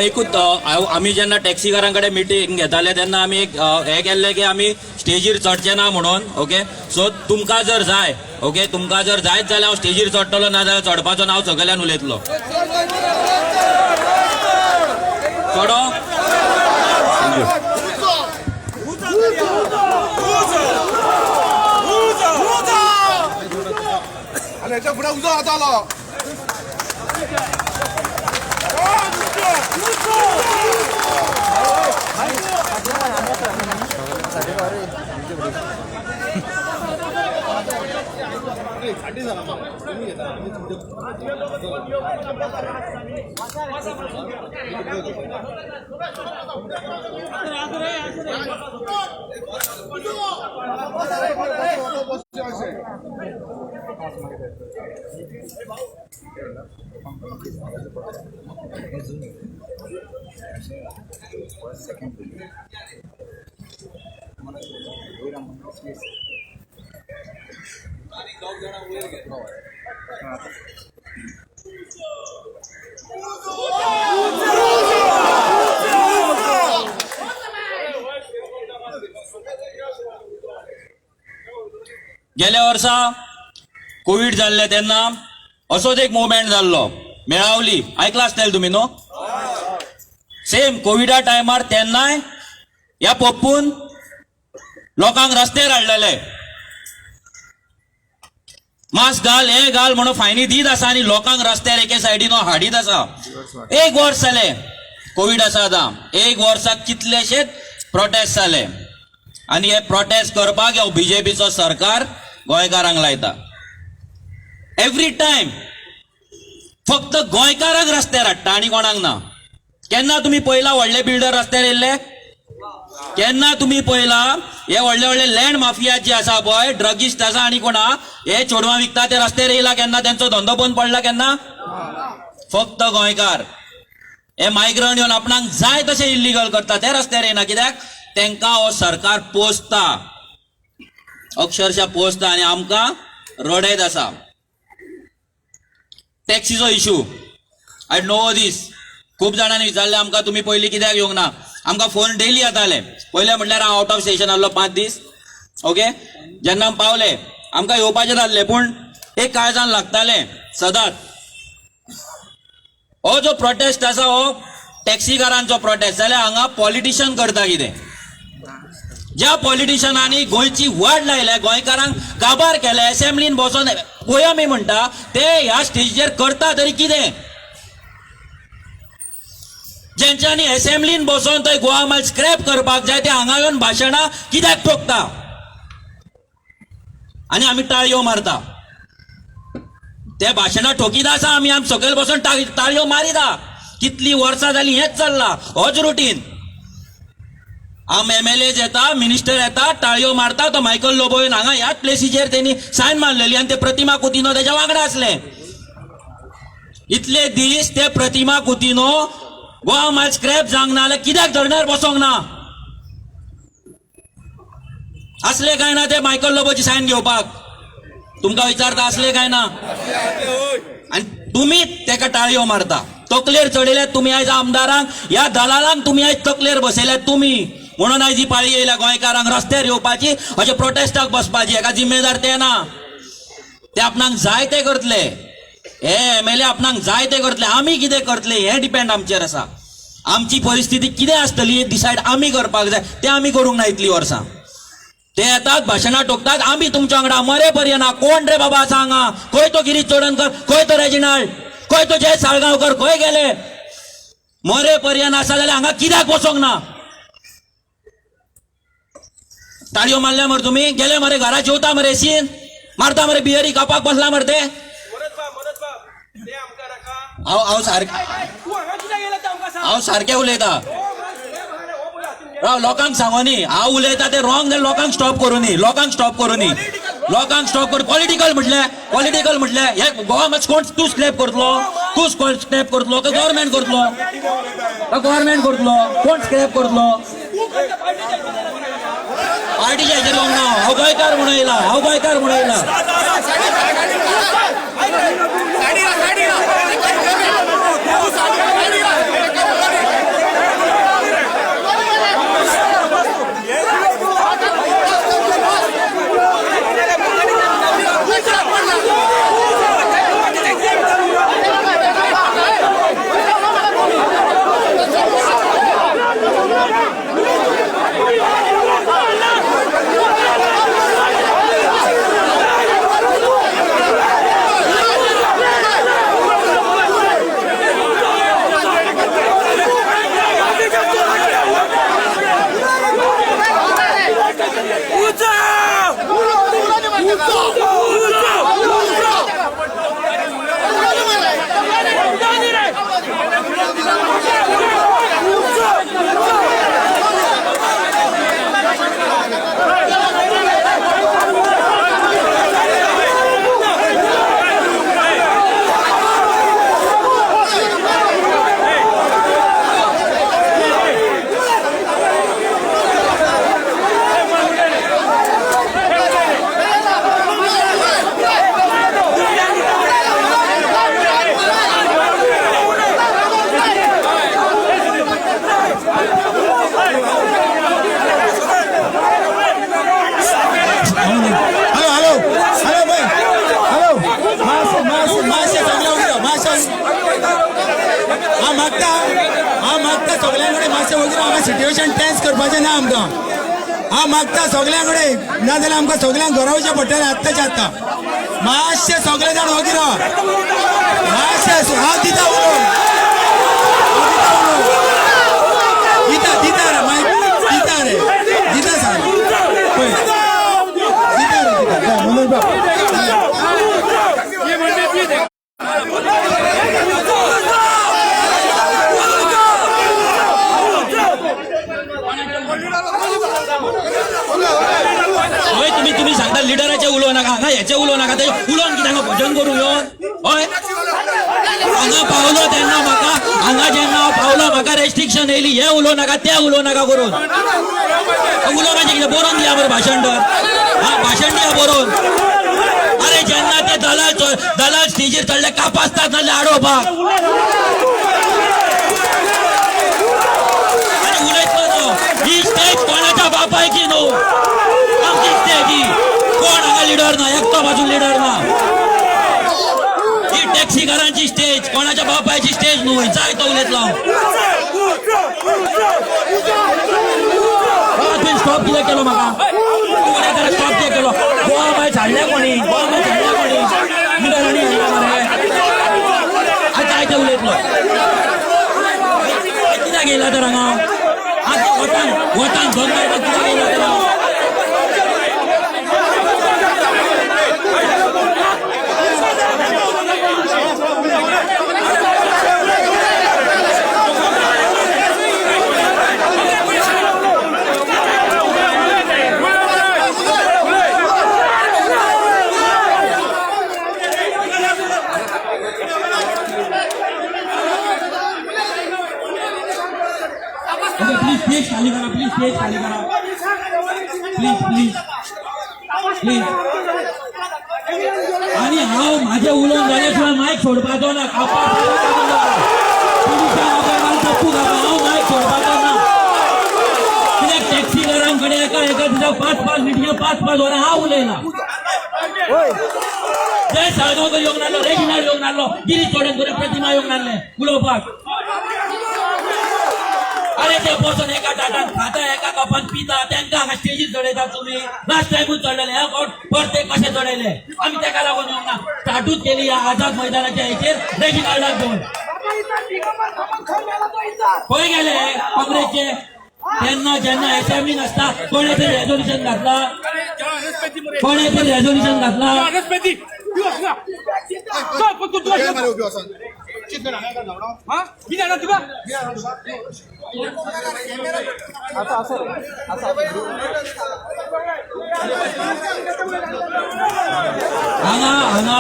एकूच आमी जेन्ना टॅक्सीकारां कडेन मिटींग घेताले तेन्ना आमी एक हें केल्लें की आमी स्टेजीर चडचे ना म्हणून. ओके, सो तुमकां जर जाय, ओके, तुमकां जर जायत जाल्यार हांव स्टेजीर चडटलो, ना जाल्यार चडपाचो ना, हांव सगळ्यान उलयतलो. चडो. Thank you. आनी हेच्या फुडें उजो जातालो. गेल्या वर्सा कोवीड जाल्ले तेन्ना असोच एक मुवमेंट जाल्लो, मेळावली आयकला आसतलें तुमी न्हू. सेम कोविडा टायमार तेन्नाय ह्या पप्पून लोकांक रस्त्यार हाडलेले, मास्क घाल हे घाल म्हणून फायनी दीत आसा आनी लोकांक रस्त्यार एके सायडीन हाडीत आसा. एक वर्स जालें कोवीड आसा आतां, एक वर्साक कितलेशेच प्रोटेस्ट जाले आनी हे प्रोटेस्ट करपाक ह्यो बीजेपीचो सरकार गोंयकारांक लायता. एवरी टायम फक्त गोंयकारांक रस्त्यार हाडटा आनी कोणाक ना. केन्ना तुमी पळयला व्हडले बिल्डर रस्त्यार येयल्ले? केन्ना तुमी पळयला हे व्हडले व्हडले लँड माफिया जे आसा पळय, ड्रगिस्ट आसा आनी कोणा हे चेडवां विकता ते रस्त्यार येयला केन्ना? तेंचो धंदो बंद पडला केन्ना? फक्त गोंयकार हे मायग्रंट येवन आपणाक जाय तशें इल्लिगल करता, ते रस्त्यार येना. कित्याक? तेंकां हो सरकार पोसता, अक्षरशः पोसता आनी आमकां रडयत आसा. टॅक्सीचो इशू, I know दीस खूब जाणांनी विचारलें आमकां, तुमी पयलीं कित्याक येवंक ना? आमकां फोन डेली येताले. पयलें म्हटल्यार हांव आवट ऑफ स्टेशन आहलो 5 दीस. ओके, जेन्ना आमी पावले आमकां येवपाचें जाल्लें, पूण एक काळजान लागतालें सदांच. हो जो प्रोटेस्ट आसा हो टॅक्सीकारांचो प्रोटेस्ट जाल्यार हांगा पॉलिटिशन करता कितें? ज्या पॉलिटिशनांनी गोंयची वाड लायल्या, गोंयकारांक काबार केले, एसेंब्लीन बसोन पोयमी म्हणटा, ते ह्या स्टेजीचेर करता तरी कितें? जेंच्यांनी एसेंब्लीन बसोन थंय गोवा माल स्क्रॅप करपाक जाय, ते हांगा येवन भाशणां कित्याक ठोकता आनी आमी टाळयो मारता? ते भाशणां ठोकीत आसा, आमी आमी सकयल बसोन टाळयो मारिता. कितली वर्सां जाली हेंच चल्लां, होच रुटीन. आम एमएलए येता, मिनिस्टर येता, टाळयो मारता. तो मायकल लोबो येवन हांगा ह्याच प्लेसीचेर तेणी सायन मारलेली आनी ते प्रतिमा कुतिनो तेच्या वांगडा आसले. इतले दीस ते प्रतिमा कुतिनो गोवा माल स्क्रॅप जावंक ना जाल्यार कित्याक धरण्यार बसोंक ना? आसले काय ना ते मायकल लोबोची सायन घेवपाक? तुमकां विचारता, आसले काय ना? आनी तुमी तेका टाळयो मारता, तकलेर चडयल्यात तुमी आयज आमदारांक, ह्या दलालांक तुमी आयज तकलेर बसयल्यात तुमी. म्हणून आयज ही पाळी येयल्या गोंयकारांक रस्त्यार येवपाची, अशें प्रोटेस्टाक बसपाची. हेका जिम्मेदार ते ना, ते आपणाक जाय ते करतले. हे एमएलए आपणाक जाय ते करतले, आमी कितें करतले हें डिपेंड आमचेर आसा. आमची परिस्थिती कितें आसतली डिसायड आमी करपाक जाय, तें आमी करूंक ना इतलीं वर्सां. ते येतात भाशणां ठोकतात, आमी तुमच्या वांगडा मरे पर्यंत. कोण रे बाबा आसा हांगा? खंय तो गिरीश चोडणकर, खंय तो रेजिनाल्ड, खंय तो जय साळगांवकर, खंय गेले? मरे पर्यंत आसा जाल्यार हांगा कित्याक बसोंक ना? टाळयो मारल्या मरे तुमी, गेले मरे घरा, जेवता मरे, एसीन मारता मरे, बियरी कापाक बसला मरे ते. हांव हांव सारकें, हांव सारकें उलयता. राव, लोकांक सांगोनी हांव उलयता ते रॉंग जाल्यार लोकांक स्टॉप करूनी, लोकांक स्टॉप करूनी, लोकांक स्टॉप करू. पॉलिटिकल म्हटलें, पॉलिटिकल म्हटलें हे गोवा मात कोण तूं स्क्रॅप करतलो? तूं स्क्रॅप करतलो काय गव्हर्मेंट करतलो? गव्हर्मेंट करतलो? कोण स्क्रॅप करतलो? पार्टीच्या हेजेर येवंक ना. हांव गोंयकार म्हणून येयला, हांव गोंयकार म्हणून येयला. हॅलो हॅलो हॅलो भाई, हॅलो. मातशें मातशें मातशें सगळ्या वगीर राव, मातशें. हांव मागता, हांव मागता सगळ्यां कडेन, मातशें वगीर राव. हांगा सिट्युएशन टेन्स करपाचें ना आमकां. हांव मागता सगळ्यां कडेन, ना जाल्यार आमकां सगळ्यांक घरा वचचें पडटलें आत्ताच्या आत्तां. मातशें सगळे जाण वगीर राव मातशें. हांव दिता उलोवन, हांव दिता उलोवन, दिता दिता रे मायक दिता रे, दिता सांग पळय, दिता रे, दिता. जाय, मनोज बाब. हय, तुमी तुमी सांगता लिडराचे उलोवं नाका, हांगा हेचे उलोवं नाका, ते उलोवन कितें हांगा भजन करूं येवन? हय, हांगा पावलो तेन्ना म्हाका, हांगा जेन्ना हांव पावलो म्हाका रेस्ट्रिक्शन येयली, हें उलोवं नाका, तें उलोवं नाका करून. उलोवपाचें कितें? बरोवन दिया बरें भाशण तर. हा, भाशण दिया बरोवन. अरे जेन्ना ते दलाल दलाल स्टेजीर चडले कापासतात नाजाल्यार आडोवपाक. आनी उलयतलो न्हू. ही स्टेज कोणाच्या बापायची न्हू, आमची स्टेज ही. कोण हांगा लिडर ना, एकटो बाजून लिडर ना. ही टॅक्सीकारांची स्टेज, कोणाच्या बापायची स्टेज न्हू. जाय तो उलयतलो. तुवें स्टॉप कित्याक केलो म्हाका? स्टॉप कित्याक केलो? गोवा मागीर झाडल्या कोणी? गोवा मागीर झाडल्या कोणी? लिडरांनी हाडला मरे. आतां जाय ते उलयतलो. कित्याक येयला तर हांगा? आतां वतान वतान बंद करपाक कित्याक येयला तर हांगा? ओके, प्लीज स्टेज खाली करा, प्लीज स्टेज खाली करा, प्लीज प्लीज प्लीज. आणि हांव म्हाजें उलोवन जाल्या शिवाय मायक सोडपाचो ना. खावपाक पुलिसांक चप्पू खावपा, हांव मायक सोडपाचो ना. कित्याक टॅक्सीकारां कडेन एका एका दिसा 5-5 मिटिंग्यो, 5-5 वरां हांव उलयला. जय साळगांवकर येवंक नासलो, रेजिनाल्ड येवंक नासलो, गिरीश चोडणकर, प्रतिमा येवंक नासलें उलोवपाक. अरे ते बसून एका ताटात खाता, एका कपान पिता, तांकां हांगा स्टेजीर चडयतात तुमी. लास्ट टायमूच चडलेले, ह्या फावट परते कशे चडयले? आमी तेका लागून येवंक ना. स्टार्टूच केली ह्या आझाद मैदानाच्या हेचेर रेजिनाल्डाक घेवन. खंय गेले काँग्रेसचे तेन्ना जेन्ना असेंब्ली नासता? कोणे तरी रेजोल्युशन घातला, कोणे तरी रेजोल्युशन घातला. हांगा हांगा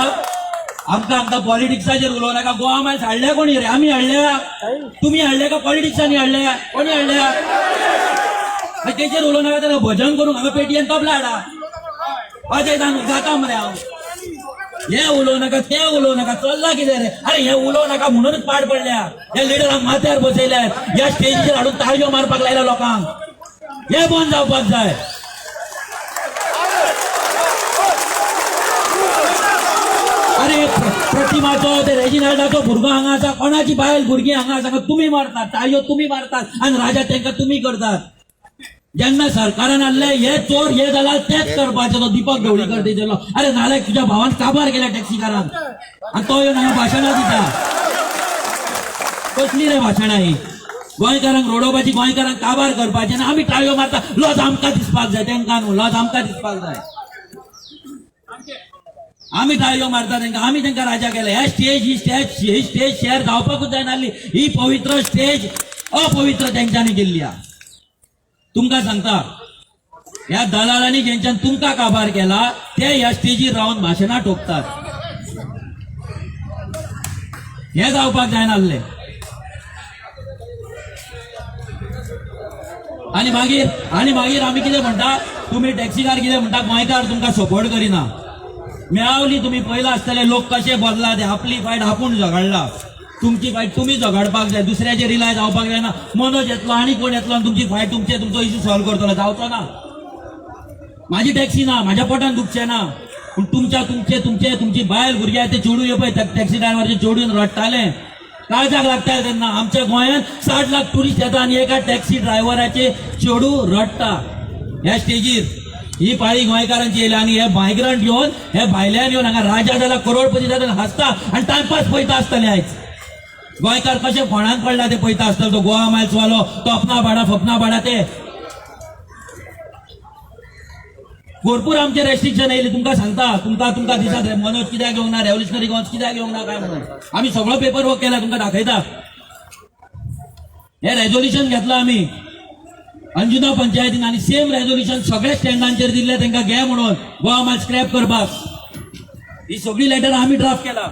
आमकां आमकां पॉलिटिक्साचेर उलोवं नाका. गोवा मायल्स हाडल्या कोणी रे? आमी हाडल्या? तुमी हाडल्या का पॉलिटिक्सांनी हाडल्या? कोणी हाडल्या? मागीर तेचेर उलोवं नाका जाल्यार भजन करूंक हांगा पेटयेन तबला हाडा, वाजयता गाता मरे हांव. हे उलोवं नाका, ते उलोवं नाका, चल्ला कितें रे? अरे हे उलोवं नाका म्हणूनच पाड पडल्या. ह्या लिडरांक माथ्यार बसयल्यात, ह्या स्टेजीचेर हाडून ताळयो मारपाक लायल्या लोकांक. हे बंद जावपाक जाय. अरे प्रतिमाचो ते रेजिनाल्डाचो भुरगो हांगा आसा, कोणाची बायल भुरगीं हांगा आसा, तुमी मारतात ताळयो, तुमी मारतात आनी राजा तांकां तुमी करतात. जेन्ना सरकारान हाडले हे चोर हे जाल्यार तेच करपाचे. तो दीपक ढवळीकर दिलो. अरे नाल्यार तुज्या भावान काबार केल्या टॅक्सीकारान आनी तो येवन हांगा भाशणां दिता. कसली रे भाशणां ही? गोंयकारांक रडोवपाची, गोंयकारांक काबार करपाची आनी आमी टाळयो मारता. लज आमकां दिसपाक जाय, तांकां न्हू. लज आमकां दिसपाक जाय. आमी टाळयो मारता तांकां, आमी तांकां राजा केले. हे स्टेज, ही स्टेज, ही स्टेज शेअर जावपाकूच जायना. ही पवित्र स्टेज अपवित्र तेंच्यांनी केल्ली आहा. तुमकां सांगता, ह्या दलालांनी जेंच्यान तुमकां काबार केला ते ह्या स्टेजीर रावन भाशणां ठोकतात. हे जावपाक जायनासलें. आनी मागीर आमी कितें म्हणटा, तुमी टॅक्सीकार कितें म्हणटा, गोंयकार तुमकां सपोर्ट करिना. मेळावली तुमी पयला आसतले लोक कशे बदला ते. आपली फायट आपूण झगडला, तुमची फायट तुमी झगडपाक जाय, दुसऱ्याचेर रिलाय जावपाक जायना. मनोज येतलो आनी कोण येतलो आनी तुमची फायट तुमचे तुमचो इश्यू सॉल्व करतलो, जावचो ना. माझी टॅक्सी ना, माझ्या पोटान दुखचें ना, पूण तुमच्या तुमचे तुमचे तुमची बायल भुरगे ते चेडूं ये पळय टॅक्सी ड्रायव्हरचे चेडून रडटाले, काळजाक लागताले तेन्ना. आमच्या गोंयांत 60 लाख टुरिस्ट येता आनी एका टॅक्सी ड्रायव्हराचे चेडूं रडटा ह्या स्टेजीर. ही पाळी गोंयकारांची येयल्या आनी हे मायग्रंट येवन, हे भायल्यान येवन हांगा राजा जाला, करोडपती जाला, हांसता आनी टायमपास पळयता आसतले. आयज गोंयकार कशे फोंडान पडला ते पळयता आसतले. तो गोवा मायल्स वालो, तो अपना भाडा फपना भाडा, ते भरपूर आमचे रेस्ट्रिक्शन येयले. तुमकां सांगता, तुमकां तुमकां दिसात रे मनोज कित्याक येवंक ना, रेव्होल्युशनरी गोवन्स कित्याक येवंक ना काय म्हणून. आमी सगळो पेपर वर्क केला, तुमकां दाखयता. हे रेजोल्युशन घेतला आमी अंजुना पंचायतीन आनी सेम रेजोल्युशन सगळ्या स्टँडांचेर दिल्ले तांकां घे म्हणून गोवा माल स्क्रॅप करपाक. ही सगळी लेटर आमी ड्राफ्ट केला.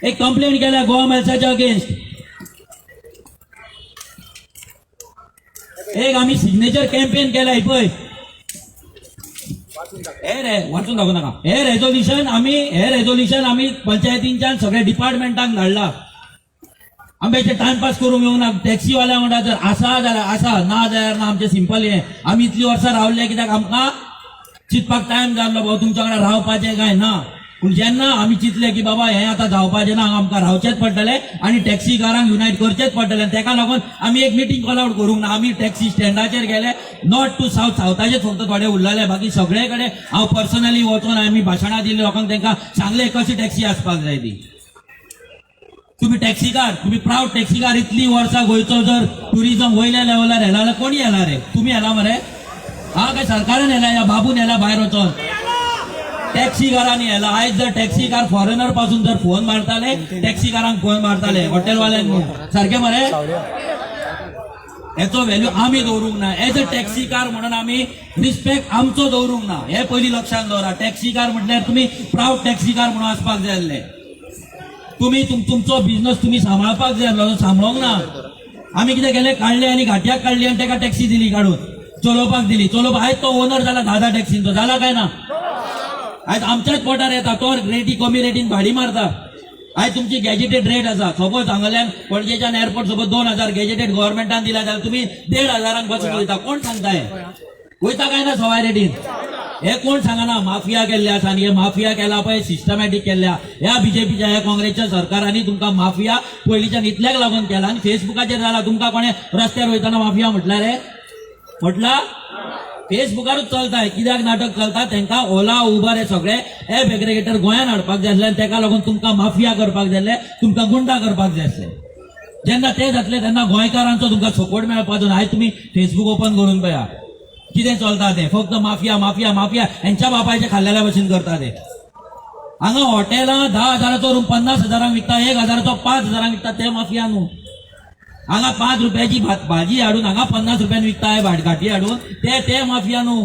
एक कंप्लेंट केल्या गोवा मायल्साच्या अगेन्स्ट. एक आमी सिग्नेचर कॅम्पेन केला. ही पळय, हे रे वाचून दाखोवं नाका. हे रेजोल्युशन आमी पंचायतींच्यान सगळ्या डिपार्टमेंटांक धाडला. आमचे टायमपास करूंक येवंक ना. टॅक्सीवाल्या वांगडा जर आसा जाल्यार आसा, ना जाल्यार ना. आमचें सिंपल हें, आमी इतली वर्सां रावले कित्याक आमकां चिंतपाक टायम जाल्लो बाबा तुमच्या वांगडा रावपाचें काय ना. पूण जेन्ना आमी चिंतले की बाबा हें आतां जावपाचें ना, आमकां रावचेंच पडटलें आनी टॅक्सीकारांक युनायट करचेंच पडटलें, आनी तेका लागून आमी एक मिटींग कॉल आवट करूंक ना. आमी टॅक्सी स्टँडाचेर गेले, नॉर्थ टू सावथ, सावथाचेर फक्त थोडे उरलेले, बाकी सगळे कडेन हांव पर्सनली वचून आमी भाशणां दिली लोकांक, तांकां सांगलें कशी टॅक्सी आसपाक जाय ती. तुम्ही टॅक्सीकार, तुम्ही प्रावड टॅक्सीकार. इतली वर्सां गोंयचो जर टुरिझम वयल्या लेवलार येला जाल्यार कोणी येला रे? तुमी येला मरे? हा काय सरकारान येला या बाबून येला भायर वचोन? टॅक्सीकारांनी येला. आयज जर टॅक्सीकार फॉरेनर पासून जर फोन मारताले, टॅक्सीकारांक फोन मारताले, हॉटेलवाल्यांक सारखे मरे. हेचो व्हॅल्यू आमी दवरूंक ना. एज अ टॅक्सीकार म्हणून आमी रिस्पेक्ट आमचो दवरूंक ना, हे पयलीं लक्षांत दवरा. टॅक्सीकार म्हटल्यार तुमी प्रावड टॅक्सीकार म्हणून आसपाक जाय आसले. तुमी तुमचो बिझनस तुमी सांबाळपाक जाय आसलो, सांबाळूंक ना. आमी कितें केलें, काडले आनी घाटयाक काडली आनी ताका टॅक्सी दिली काडून चलोवपाक दिली. चलोवपाक आयज तो ओनर जाला 10 टॅक्सींचो, जाला काय ना? आयज आमच्याच पोटार येता तो, रेटी कमी रेटीन भाडी मारता. आयज तुमची गॅजेटेड रेट आसा, सपोज हांगाल्यान पणजेच्यान एअरपोर्ट सपोज 2000 गॅजेटेड गव्हर्मेंटान दिला जाल्यार तुमी 1500 बसून वयता. कोण सांगता हे? वयता काय ना सवाय रेटीन? हे कोण सांगना? माफिया केल्ले आसा आनी हे माफिया केला पळय, सिस्टमॅटीक केल्ल्या ह्या बीजेपीच्या ह्या काँग्रेसच्या सरकारांनी तुमकां माफिया पयलींच्यान इतल्याक लागून केला. आनी फेसबुकाचेर जाला, तुमकां कोणें रस्त्यार वयतना माफिया म्हटल्यार रे? म्हटला? फेसबुकारूच चलता. कित्याक नाटक चलता? तांकां ओला उबर हे सगळे एप एग्रेगेटर गोंयान हाडपाक जाय आसले आनी तेका लागून तुमकां माफिया करपाक जाय आसले, तुमकां गुंडा करपाक जाय आसले. जेन्ना ते जातले तेन्ना गोंयकारांचो तुमकां सपोर्ट मेळपाचो. आयज तुमी फेसबूक ओपन करून पळया कितें चलता तें, फक्त माफिया माफिया माफिया हेंच्या बापायचे खाल्लेल्या भशेन करता ते. हांगा हॉटेलां 10,000चो रूम 50,000 विकता, 1,000चो 5,000 विकता, ते माफिया न्हू. हांगा 5 रुपयाची भाजी हाडून हांगा 50 रुपयान विकता, घाटी हाडून, ते ते माफिया न्हू.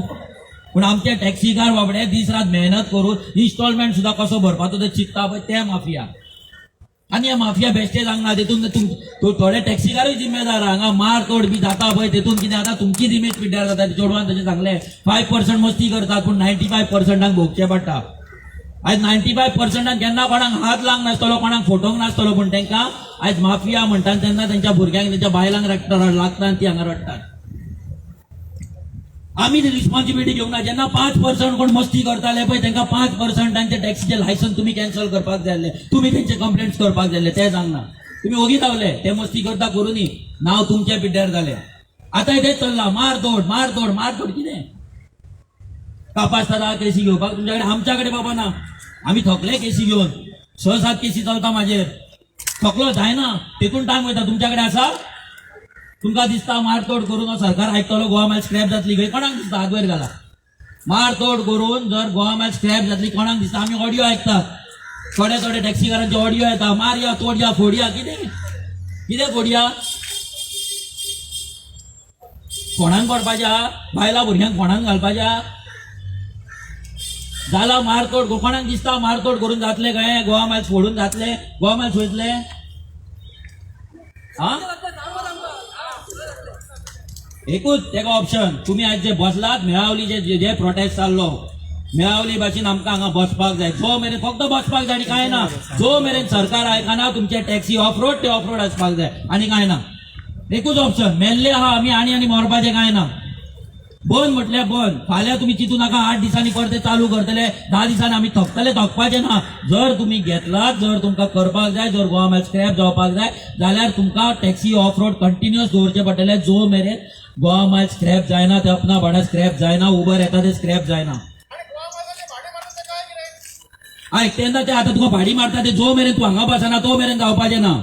पूण आमचे टॅक्सीकार बाबडे दीस रात मेहनत करून इन्स्टॉलमेंट सुद्दां कसो भरपाचो ते चिंतता पळय, ते माफिया. आनी हे माफिया बेश्टे सांगना तितून थोडे टॅक्सीकारूय जिम्मेदार आहा. हांगा मार तोड बी जाता पळय तेतून कितें जाता, तुमचीच इमेज पिड्ड्यार जाता. चेडवान तशें सांगलें, 5% मस्ती करतात पूण 95%ांक भोगचें पडटा. आयज 95%ांक केन्ना कोणाक हात लावंक नासतलो, कोणाक फोटोवंक नासतलो, पूण तांकां आयज माफिया म्हणटा तेन्ना तेंच्या भुरग्यांक, तेंच्या बायलांक लागता आनी ती हांगा रडटात. आमी रिस्पॉन्सिबिलिटी घेवंक ना. जेन्ना 5% कोण मस्ती करताले पळय, तांकां 5%ांचे टॅक्सीचे लायसन्स तुमी कॅन्सल करपाक जाय आसले, तुमी तेंचे कंप्लेंट्स करपाक जाय आसले. ते सांगना, तुमी ओगी रावले. ते मस्ती करता करूनी, नांव तुमच्या पिड्ड्यार जालें. आतां तेच चल्लां, मार तोड मार तोड मार तोड. कितें कापास जाता केसी घेवपाक तुमच्या कडेन? आमच्या कडेन बाबा ना. आमी थकले केसी घेवन. 6-7 केसी चलता म्हाजेर, थकलो जायना, तेतून टायम वयता. तुमच्या कडेन आसा? तुमकां दिसता मारतोड करून हो सरकार आयकतलो, गोवा मायल स्क्रॅप जातली खंय? कोणाक दिसता? हात वयर घाला. मारतोड करून जर गोवा मायल स्क्रॅप जातली कोणाक दिसता? आमी ऑडियो आयकतात, थोडे थोडे टॅक्सीकारांचे ऑडियो येता, मारया, तोडया, फोडया. कितें कितें फोडया? कोणाक पडपाच्या? बायलां भुरग्यांक कोणाक घालपाच्या? जाला मारतोड. कोणाक दिसता मारतोड करून जातले काय? गोवा मायल्स फोडून जातले? गोवा मायल्स वयतले? हा, एकूच तेका ऑप्शन. तुमी आयज जे बसलात मेळावली, जे जे प्रोटेस्ट चाललो मेळावली भाशेन आमकां हांगा बसपाक जाय. जो मेरेन फक्त बसपाक जाय आनी कांय ना. जो मेरेन सरकार आयकना, तुमचे टॅक्सी ऑफ रोड ते ऑफ रोड आसपाक जाय आनी कांय ना. एकूच ऑप्शन. मेल्ले आहा आमी आनी आनी मरपाचें कांय ना. बंद म्हटल्यार बंद. फाल्यां तुमी चिंतू नाका 8 दिसांनी परते चालू करतले, 10 दिसांनी आमी थकतले. थकपाचें ना. जर तुमी घेतलात, जर तुमकां करपाक जाय, जर गोवा मायल स्क्रॅप जावपाक जाय जाल्यार तुमकां टॅक्सी ऑफ रोड कंटिन्युअस दवरचें पडटलें. जो मेरेन गोवा मायल स्क्रॅप जायना, ते अपना भाडा स्क्रॅप जायना, उबर येता ते स्क्रॅप जायना. आयक, तेन्ना ते आतां तुका भाडी मारता ते, जो मेरेन तूं हांगा बसना तो मेरेन जावपाचें ना.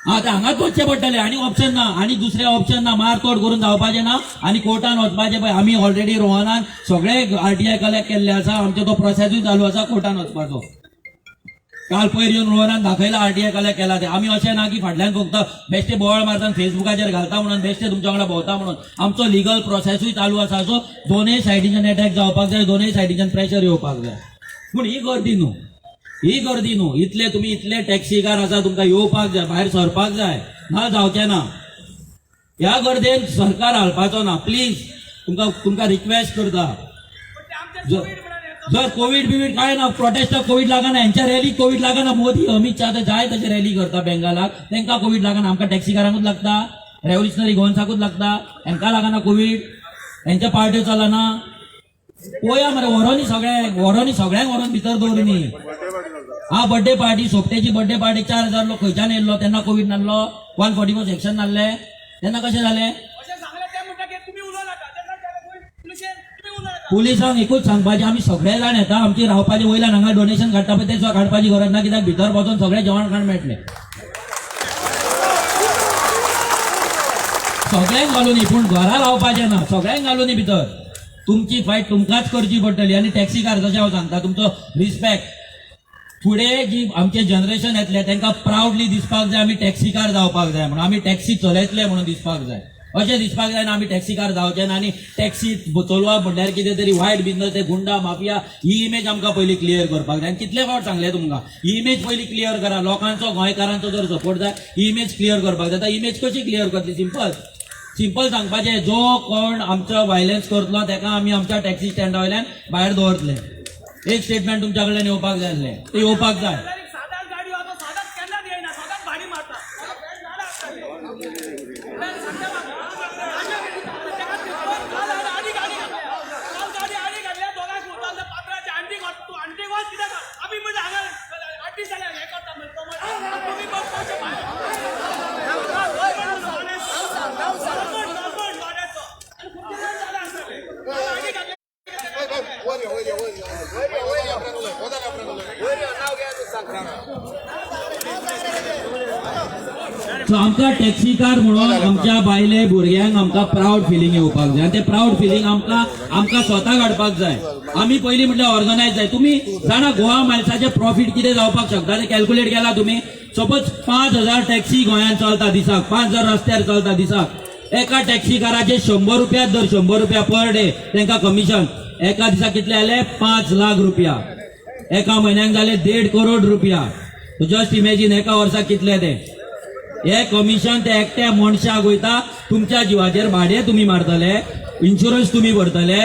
हा, ते हांगाच वचचें पडटलें आनी ऑप्शन ना, आनी दुसरें ऑप्शन ना. मारतोड करून जावपाचें ना आनी कोर्टान वचपाचें. पळय, आमी ऑलरेडी रोहनान सगळे आरटीआय कलेक्ट केल्ले आसा. आमचो तो प्रोसेसूय चालू आसा कोर्टान वचपाचो. काल पयर येवन रोहनान दाखयला, आरटीआय कलेक्ट केला ते. आमी अशें ना की फाटल्यान फक्त बेश्टे बोवाळ मारता, फेसबुकाचेर घालता म्हणून, बेश्टे तुमच्या वांगडा भोंवता म्हणून. आमचो लिगल प्रोसेसूय चालू आसा. सो दोनूय सायडीच्यान एटॅक जावपाक जाय, दोनूय सायडीच्यान प्रेशर येवपाक जाय. पूण ही गर्दी न्हू, ही गर्दी न्हू. इतले तुमी इतले टॅक्सीकार आसा, तुमकां येवपाक जाय, भायर सरपाक जाय. ना जावचें ना. ह्या गर्देन सरकार हालपाचो ना. प्लीज, तुमकां तुमकां रिक्वेस्ट करता. जर कोवीड बिवीड काय ना, प्रोटेस्टाक कोवीड लागना, हेंच्या रॅलीक कोवीड लागना. मोदी, अमित शाह जाय तशे रॅली करता बेंगालाक, तांकां कोवीड लागना. आमकां टॅक्सीकारांकूच लागता, रेव्होल्युशनरी गोवन्साकूच लागता. हेंकां लागना कोवीड? हेंच्या पार्ट्यो चलना. पोया मरे, व्हरोनी सगळ्यांक, व्हरोनी सगळ्यांक, व्हरोन भितर दवरुनी. हा, बर्थडे पार्टी, सोपटेची बर्थडे पार्टी, 4000 लोक खंयच्यान येयल्लो? तेन्ना कोवीड नासलो? 144 सेक्शन नासले तेन्ना कशें जालें? अशें सांगलें, ते म्हणटा की तुमी उलोवं नाका. तेन्ना पुलिशेन तुमी उलोवं नाका. पुलिसांक एकूच सांगपाचें, आमी सगळे जाण येता. आमची रावपाची वयल्यान हांगा डोनेशन काडटा पळय, तें सुद्दां काडपाची गरज ना, कित्याक भितर वचोन सगळें जेवण खाण मेळटलें सगळ्यांक. घालूनी, पूण घरा रावपाचें ना. सगळ्यांक घालूनी भितर. तुमची फायट तुमकांच करची पडटली. आनी टॅक्सीकार, जशें हांव सांगता, तुमचो रिस्पेक्ट. फुडें जी आमचें जनरेशन येतलें तांकां प्रावडली दिसपाक जाय, आमी टॅक्सीकार जावपाक जाय म्हणून, आमी टॅक्सी चलयतले म्हणून दिसपाक जाय. अशें दिसपाक जायना आमी टॅक्सीकार जावचे ना आनी टॅक्सी चलोवप म्हणल्यार कितें तरी वायट बिझनस, ते गुंडा माफिया. ही इमेज आमकां पयलीं क्लियर करपाक जाय. आनी कितले फावट सांगलें तुमकां, ही इमेज पयलीं क्लियर करा. लोकांचो, गोंयकारांचो जर सपोर्ट जाय, ही इमेज क्लियर करपाक जाय. आतां इमेज कशी क्लियर करतली? सिंपल सिंपल सांगपाचें, जो कोण आमचो वायलन्स करतलो ताका आमी आमच्या टॅक्सी स्टँडा वयल्यान भायर दवरतले. एक स्टेटमेंट तुमच्या कडल्यान येवपाक जाय आसलें, तें येवपाक जाय. सादाच गाडयो आतां सादाच केन्नाच येयना, सदांच भाडी मारता. काल गाडी काल गाडी आडी घातल्या दोगांक उरता पात्राचे. आंटी तूं आंटी वच, कितें कर, आमी म्हणजे हांगा 8 दीस जाले हें करता. तुमी पयशे आनी घातल्या. वयर यो, वयर यो, वयर यो. वयर यो, आपल्याक उलय. वयर आपल्याक उलय. सो आमकां टॅक्सीकार म्हणून आमच्या बायले भुरग्यांक आमकां प्रावड फिलींग येवपाक जाय आनी ते प्रावड फिलींग आमकां आमकां स्वता काडपाक जाय. आमी पयलीं म्हटल्यार ऑर्गनायज जाय. तुमी जाणा गोवा मायल्साचे प्रॉफीट कितें जावपाक शकता ते कॅल्क्युलेट केला तुमी? सपोज 5000 टॅक्सी गोंयांत चलता दिसाक, 5000 रस्त्यार चलता दिसाक. एका टॅक्सीकाराचे 100 रुपया दर, 100 रुपया पर डे तांकां कमिशन. एका दिसाक कितले आले? 5 लाख रुपया. एका म्हयन्याक जाले 1.5 करोड रुपया. जस्ट इमेजीन एका वर्साक कितले ते हे कमिशन ते एकट्या मनशाक वयता. तुमच्या जिवाचेर भाडें तुमी मारतले, इन्शुरन्स तुमी भरतले,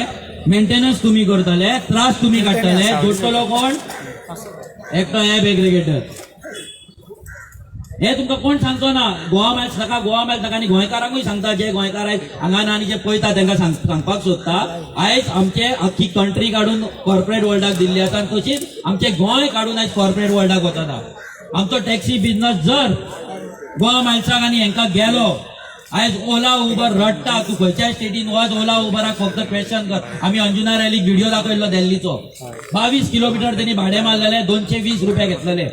मेंटेनन्स तुमी करतले, त्रास तुमी काडटले. जोडटलो कोण? एकटो एप एग्रिगेटर. हे तुमकां कोण सांगचो ना. गोवा मायल्स नाका, गोवा मायल्स नाका. आनी गोंयकारांकूय सांगता, जे गोंयकार आयज हांगा ना आनी जे पळयता तांकां सांगपाक सोदता, आयज आमचे आख्खी कंट्री काडून कॉर्पोरेट वर्ल्डाक दिल्ली आसा आनी तशीच आमचे गोंय काडून आयज कॉर्पोरेट वर्ल्डाक वचता. आमचो टॅक्सी बिझनस जर गोवा मायल्साक आनी हेंकां गेलो, आयज ओला उबर रडटा. तूं खंयच्याय स्टेटीन वच, ओला उबराक फक्त क्वेश्चन कर. आमी अंजुना रॅलीक व्हिडिओ दाखयल्लो दिल्लीचो. 22 किलोमिटर त्यांनी भाडें मारलेले, 220 रुपया घेतलेले.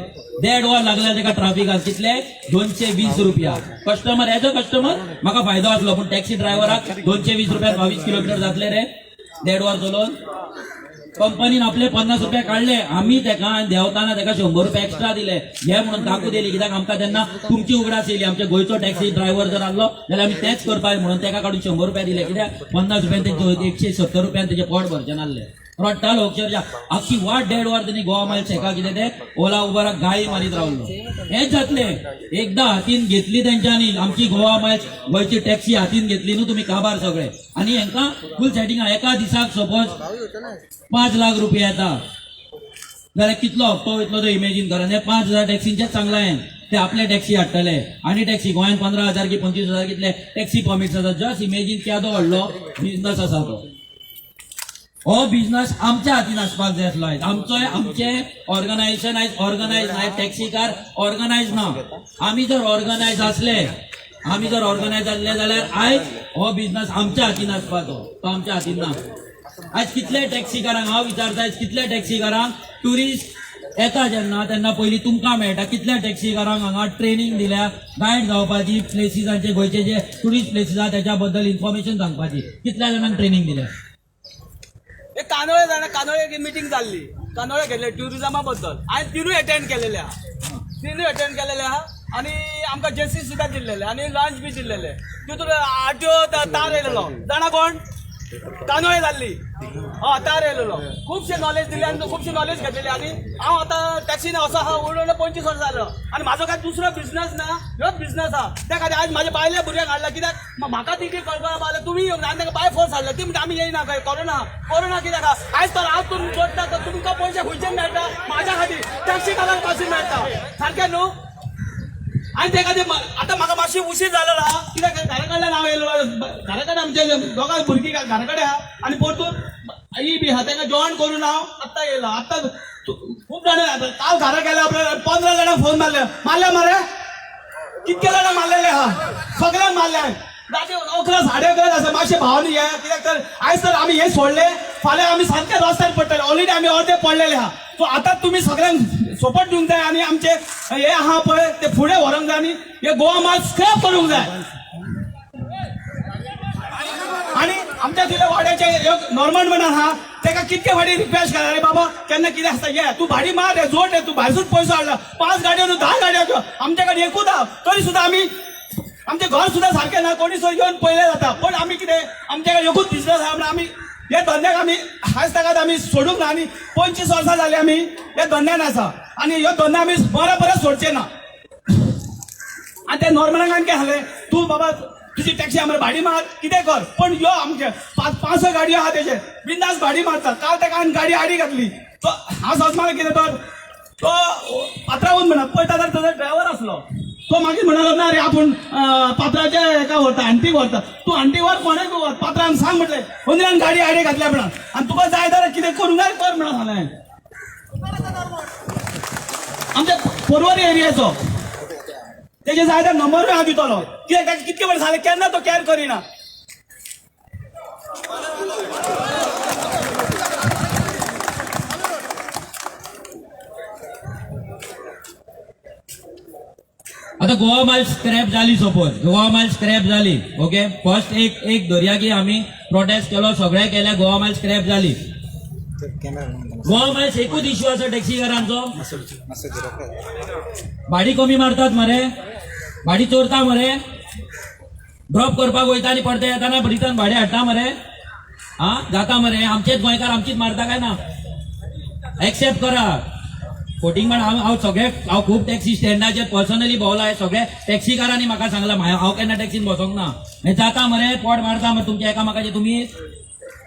देड वर लागले तेका ट्राफिकान. कितले? 220 रुपया. कस्टमर, एज अ कस्टमर म्हाका फायदो आसलो, पूण टॅक्सी ड्रायव्हराक 220 रुपया 22 किलोमिटर जातले रे देड वर चलोवन? कंपनीन आपले 50 रुपया काडले, आमी तेका देंवताना तेका 100 रुपया एक्स्ट्रा दिले हे म्हणून ताकू दिली. कित्याक आमकां तेन्ना तुमची उगडास येयली, आमच्या गोंयचो टॅक्सी ड्रायव्हर जर आसलो जाल्यार आमी तेच करपाक म्हणून तेका काडून 100 रुपया दिले. कित्याक 50 रुपयान ते 170 रुपयान तेजें पोट भरचें नासलें. रडटालो अक्षरशः. आख्खी वाट देड वर तेणी गोवा मायल्स हेका कितें ते ओला उबराक गाळी मारीत रावलो. हेंच जातलें एकदां हातीन घेतली तेंच्यांनी आमची गोवा मायल्स गोंयची टॅक्सी हातीन घेतली न्हू तुमी काबार सगळे. आनी हेंकां फूल सेटिंग. एका दिसाक सपोज 5 लाख रुपया येता जाल्यार कितलो हप्तो वयतलो तो इमेजीन करा. आनी 5,000 टॅक्सींचेच सांगला हांवें, ते आपले टॅक्सी हाडटले. आनी टॅक्सी गोंयांत 15,000 की 25,000 कितले टॅक्सी परमिट्स आसा. जस्ट इमेजीन केदो व्हडलो बिझनस आसा तो. हो बिझनस आमच्या हातीन आसपाक जाय आसलो. आयज आमचोय आमचे ऑर्गनायझेशन आयज ऑर्गनायज ना, टॅक्सीकार ऑर्गनायज ना. आमी जर ऑर्गनायज आसले, आमी जर ऑर्गनायज आसले जाल्यार आयज हो बिझनस आमच्या हातीन आसपाचो, तो आमच्या हातीन ना. आयज कितले टॅक्सीकारांक हांव विचारता, आयज कितल्या टॅक्सीकारांक ट्युरिस्ट येता जेन्ना तेन्ना पयलीं तुमकां मेळटा. कितल्या टॅक्सीकारांक हांगा ट्रेनिंग दिल्या गायड जावपाची, प्लेसीसांचे गोंयचे जे ट्युरिस्ट प्लेसीस आहा त्याच्या बद्दल इन्फॉर्मेशन सांगपाची, कितल्या जाणांक ट्रेनिंग दिल्या? एक कानोळे जाणा, कानोळे एक मिटींग जाल्ली, कानोळे घेतले ट्युरिजमा बद्दल. हांवें तिनूय अटेंड केलेले आहा, तिनूय अटेंड केलेले आहा. आनी आमकां जेसी सुद्दां दिल्लेले आनी लंच बी दिल्लेले. तितून आरटीओ तार येयलेलो जाणा कोण, कानोळे जाल्ली, हय तार येयलेलो. खुबशे नॉलेज दिले आनी खुबशी नॉलेज घेतलेली. आनी हांव आतां टॅक्सीन असो आहा उडोवन 25 वर्सां जालो आनी म्हाजो काय दुसरो बिझनस ना, ह्योच बिझनस आहा. त्या खातीर आयज म्हाज्या बायले भुरग्यांक हाडला, कित्याक म्हाका ती कळपा पावलें तुमी येवंक ना. आनी तांकां बाय फोर्स हाडले. ती म्हणटा आमी येयना खंय, कोरोना कोरोना कित्याक आहा. आयज तर हांव तुमी जोडटा तर तुमकां पयशे खंयचे मेळटा? म्हाज्या खातीर टॅक्सीकारांक पासून मेळटा सारकें न्हू. आनी ते खातीर आतां म्हाका मातशी उशीर जालो ना, कित्याक घरा कडल्यान हांव येयलो, घरा कडेन आमचे दोगां भुरगीं घरा कडेन आहा आनी परतून आई बी आहा, तांकां जेवण करून हांव आत्तां येयलो. आत्तां खूब जाणां काल घरा गेल्या आपल्या 15 जाणांक फोन मारले, मारले मरे कितके जाणांक मारलेले आहा, सगळ्यांक मारले. राती 11 11:30 आसा. मातशें भावानी हे कित्याक तर आयज तर आमी हे सोडले, फाल्यां आमी सारके रस्त्यार पडटले. ऑलरेडी आमी अर्दे पडलेले आहा. सो आतां तुमी सगळ्यांक सपोर्ट दिवंक जाय आनी आमचे हे आहा पळय ते फुडें व्हरूंक जाय आनी हे गोवा माल स्क्रॅप करूंक जाय. आनी आमच्या तिले वाड्याचे एक नॉर्मन म्हणून आहा, तेका कितके फाटी रिक्वेस्ट केला, अरे बाबा केन्ना कितें आसता ये तूं भाडी मार रे, जोड रे, तूं भायरसून पयसो हाडला, 5 गाडयो न्हू 10 गाडयो आमच्या कडेन एकूच आहा, तरी सुद्दां आमी आमचें घर सुद्दां सारकें ना, कोणी सुद्दां येवन पळयलें जाता. पण आमी कितें आमच्या कडेन एकूच बिझनस आहा म्हणून आमी हे धंद्याक आमी आयज ताका आमी सोडूंक ना. आनी 25 वर्सां जालीं आमी ह्या धंद्यान आसा आनी ह्यो धंदो आमी बरें बरें सोडचे ना. आनी ते नॉर्मलाक आनी कितें सांगलें, तूं बाबा तुजी टॅक्सी आमकां भाडी मार कितें कर, पण यो आमचे 5-6 गाडयो आहा तेजे बिंदास भाडी मारता. काल ताका हांवें गाडी आडी घातली, तो हांव सजमाल कितें तर तो पात्रावून म्हणा पळयता तर ताजो ड्रायव्हर आसलो, तो मागीर म्हणालो ना रे आपूण पात्राच्या हेका व्हरता, आंटीक व्हरता, तूं आंटी व्हर कोणाक व्हर, पात्रान सांग म्हटलें अंदरान गाडी आडी घातल्या म्हणा आनी तुका जाय जाल्यार कितें करूंक जाय कर म्हणा सांगलें. आमच्या पोरवरी एरियाचो तेजे जाय त्या नंबरूय हांव दितलो, कित्याक ताका कितके वेळ जालें केन्ना तो कॅर करिना. आता गोवा मायल स्क्रॅप झाली, सपोज गोवा मायल स्क्रॅप झाली, ओके फर्स्ट एक एक धरया की आमी प्रोटेस्ट केलो, सगळे केले, गोवा मायल स्क्रॅप झाली. गोवा मायल्स एकूच इश्यू आसा टॅक्सीकारांचो, भाडी कमी मारतात मरे, भाडी चोरता मरे, ड्रॉप करपाक वयता आनी परते येताना रिटर्न भाडे हाडटा मरे, हा जाता मरे. आमचेच गोंयकार आमचीच मारता काय ना? एक्सेप्ट करा. फोटिंगपण. हांव हांव सगळे, हांव खूब टॅक्सी स्टँडाचेर पर्सनली भोंवला. हे सगळे टॅक्सीकारांनी म्हाका सांगला. हांव केन्ना टॅक्सीन बसोंक ना. हें जाता मरे, पोट मारता मरे तुमच्या एकामेकाचे तुमी.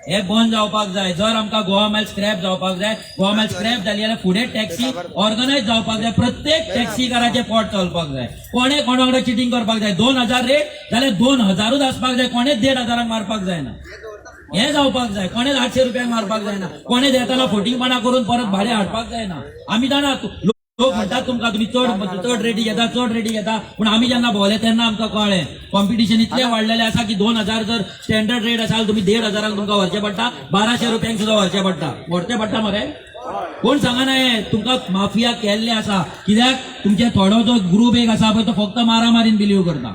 हे बंद जावपाक जाय. जर आमकां गोवा मायल स्क्रॅप जावपाक जाय, गोवा मायल स्क्रॅप जाली जाल्यार फुडें टॅक्सी ऑर्गनायज जावपाक जाय. प्रत्येक टॅक्सीकाराचें पोट चलपाक जाय. कोणे कोणा वांगडा चिटींग करपाक जाय. 2000 रेट जाल्यार 2000ूच आसपाक जाय. कोणेच 1500 मारपाक जायना. हें जावपाक जाय. कोणेच 800 रुपयांक मारपाक जायना. कोणेच येताना फोटिंगपणा करून परत भाडें हाडपाक जायना. आमी जाणा, लोक म्हणटात तुमकां, तुमी चड चड रेटी घेता, चड रेटी घेता. पूण आमी जेन्ना भोंवले तेन्ना आमकां कळ्ळें, कॉम्पिटिशन इतलें वाडलेलें आसा की 2000 जर स्टँडर्ड रेट आसा, तुमी 1500 तुमकां व्हरचें पडटा, 1200 रुपयांक सुद्दां व्हरचें पडटा. व्हरचें पडटा मरे. कोण सांगना हें तुमकां. माफिया केल्ले आसा. कित्याक तुमचे थोडो जो ग्रुप एक आसा पळय, तो फक्त मारामारीन बिलीव करता.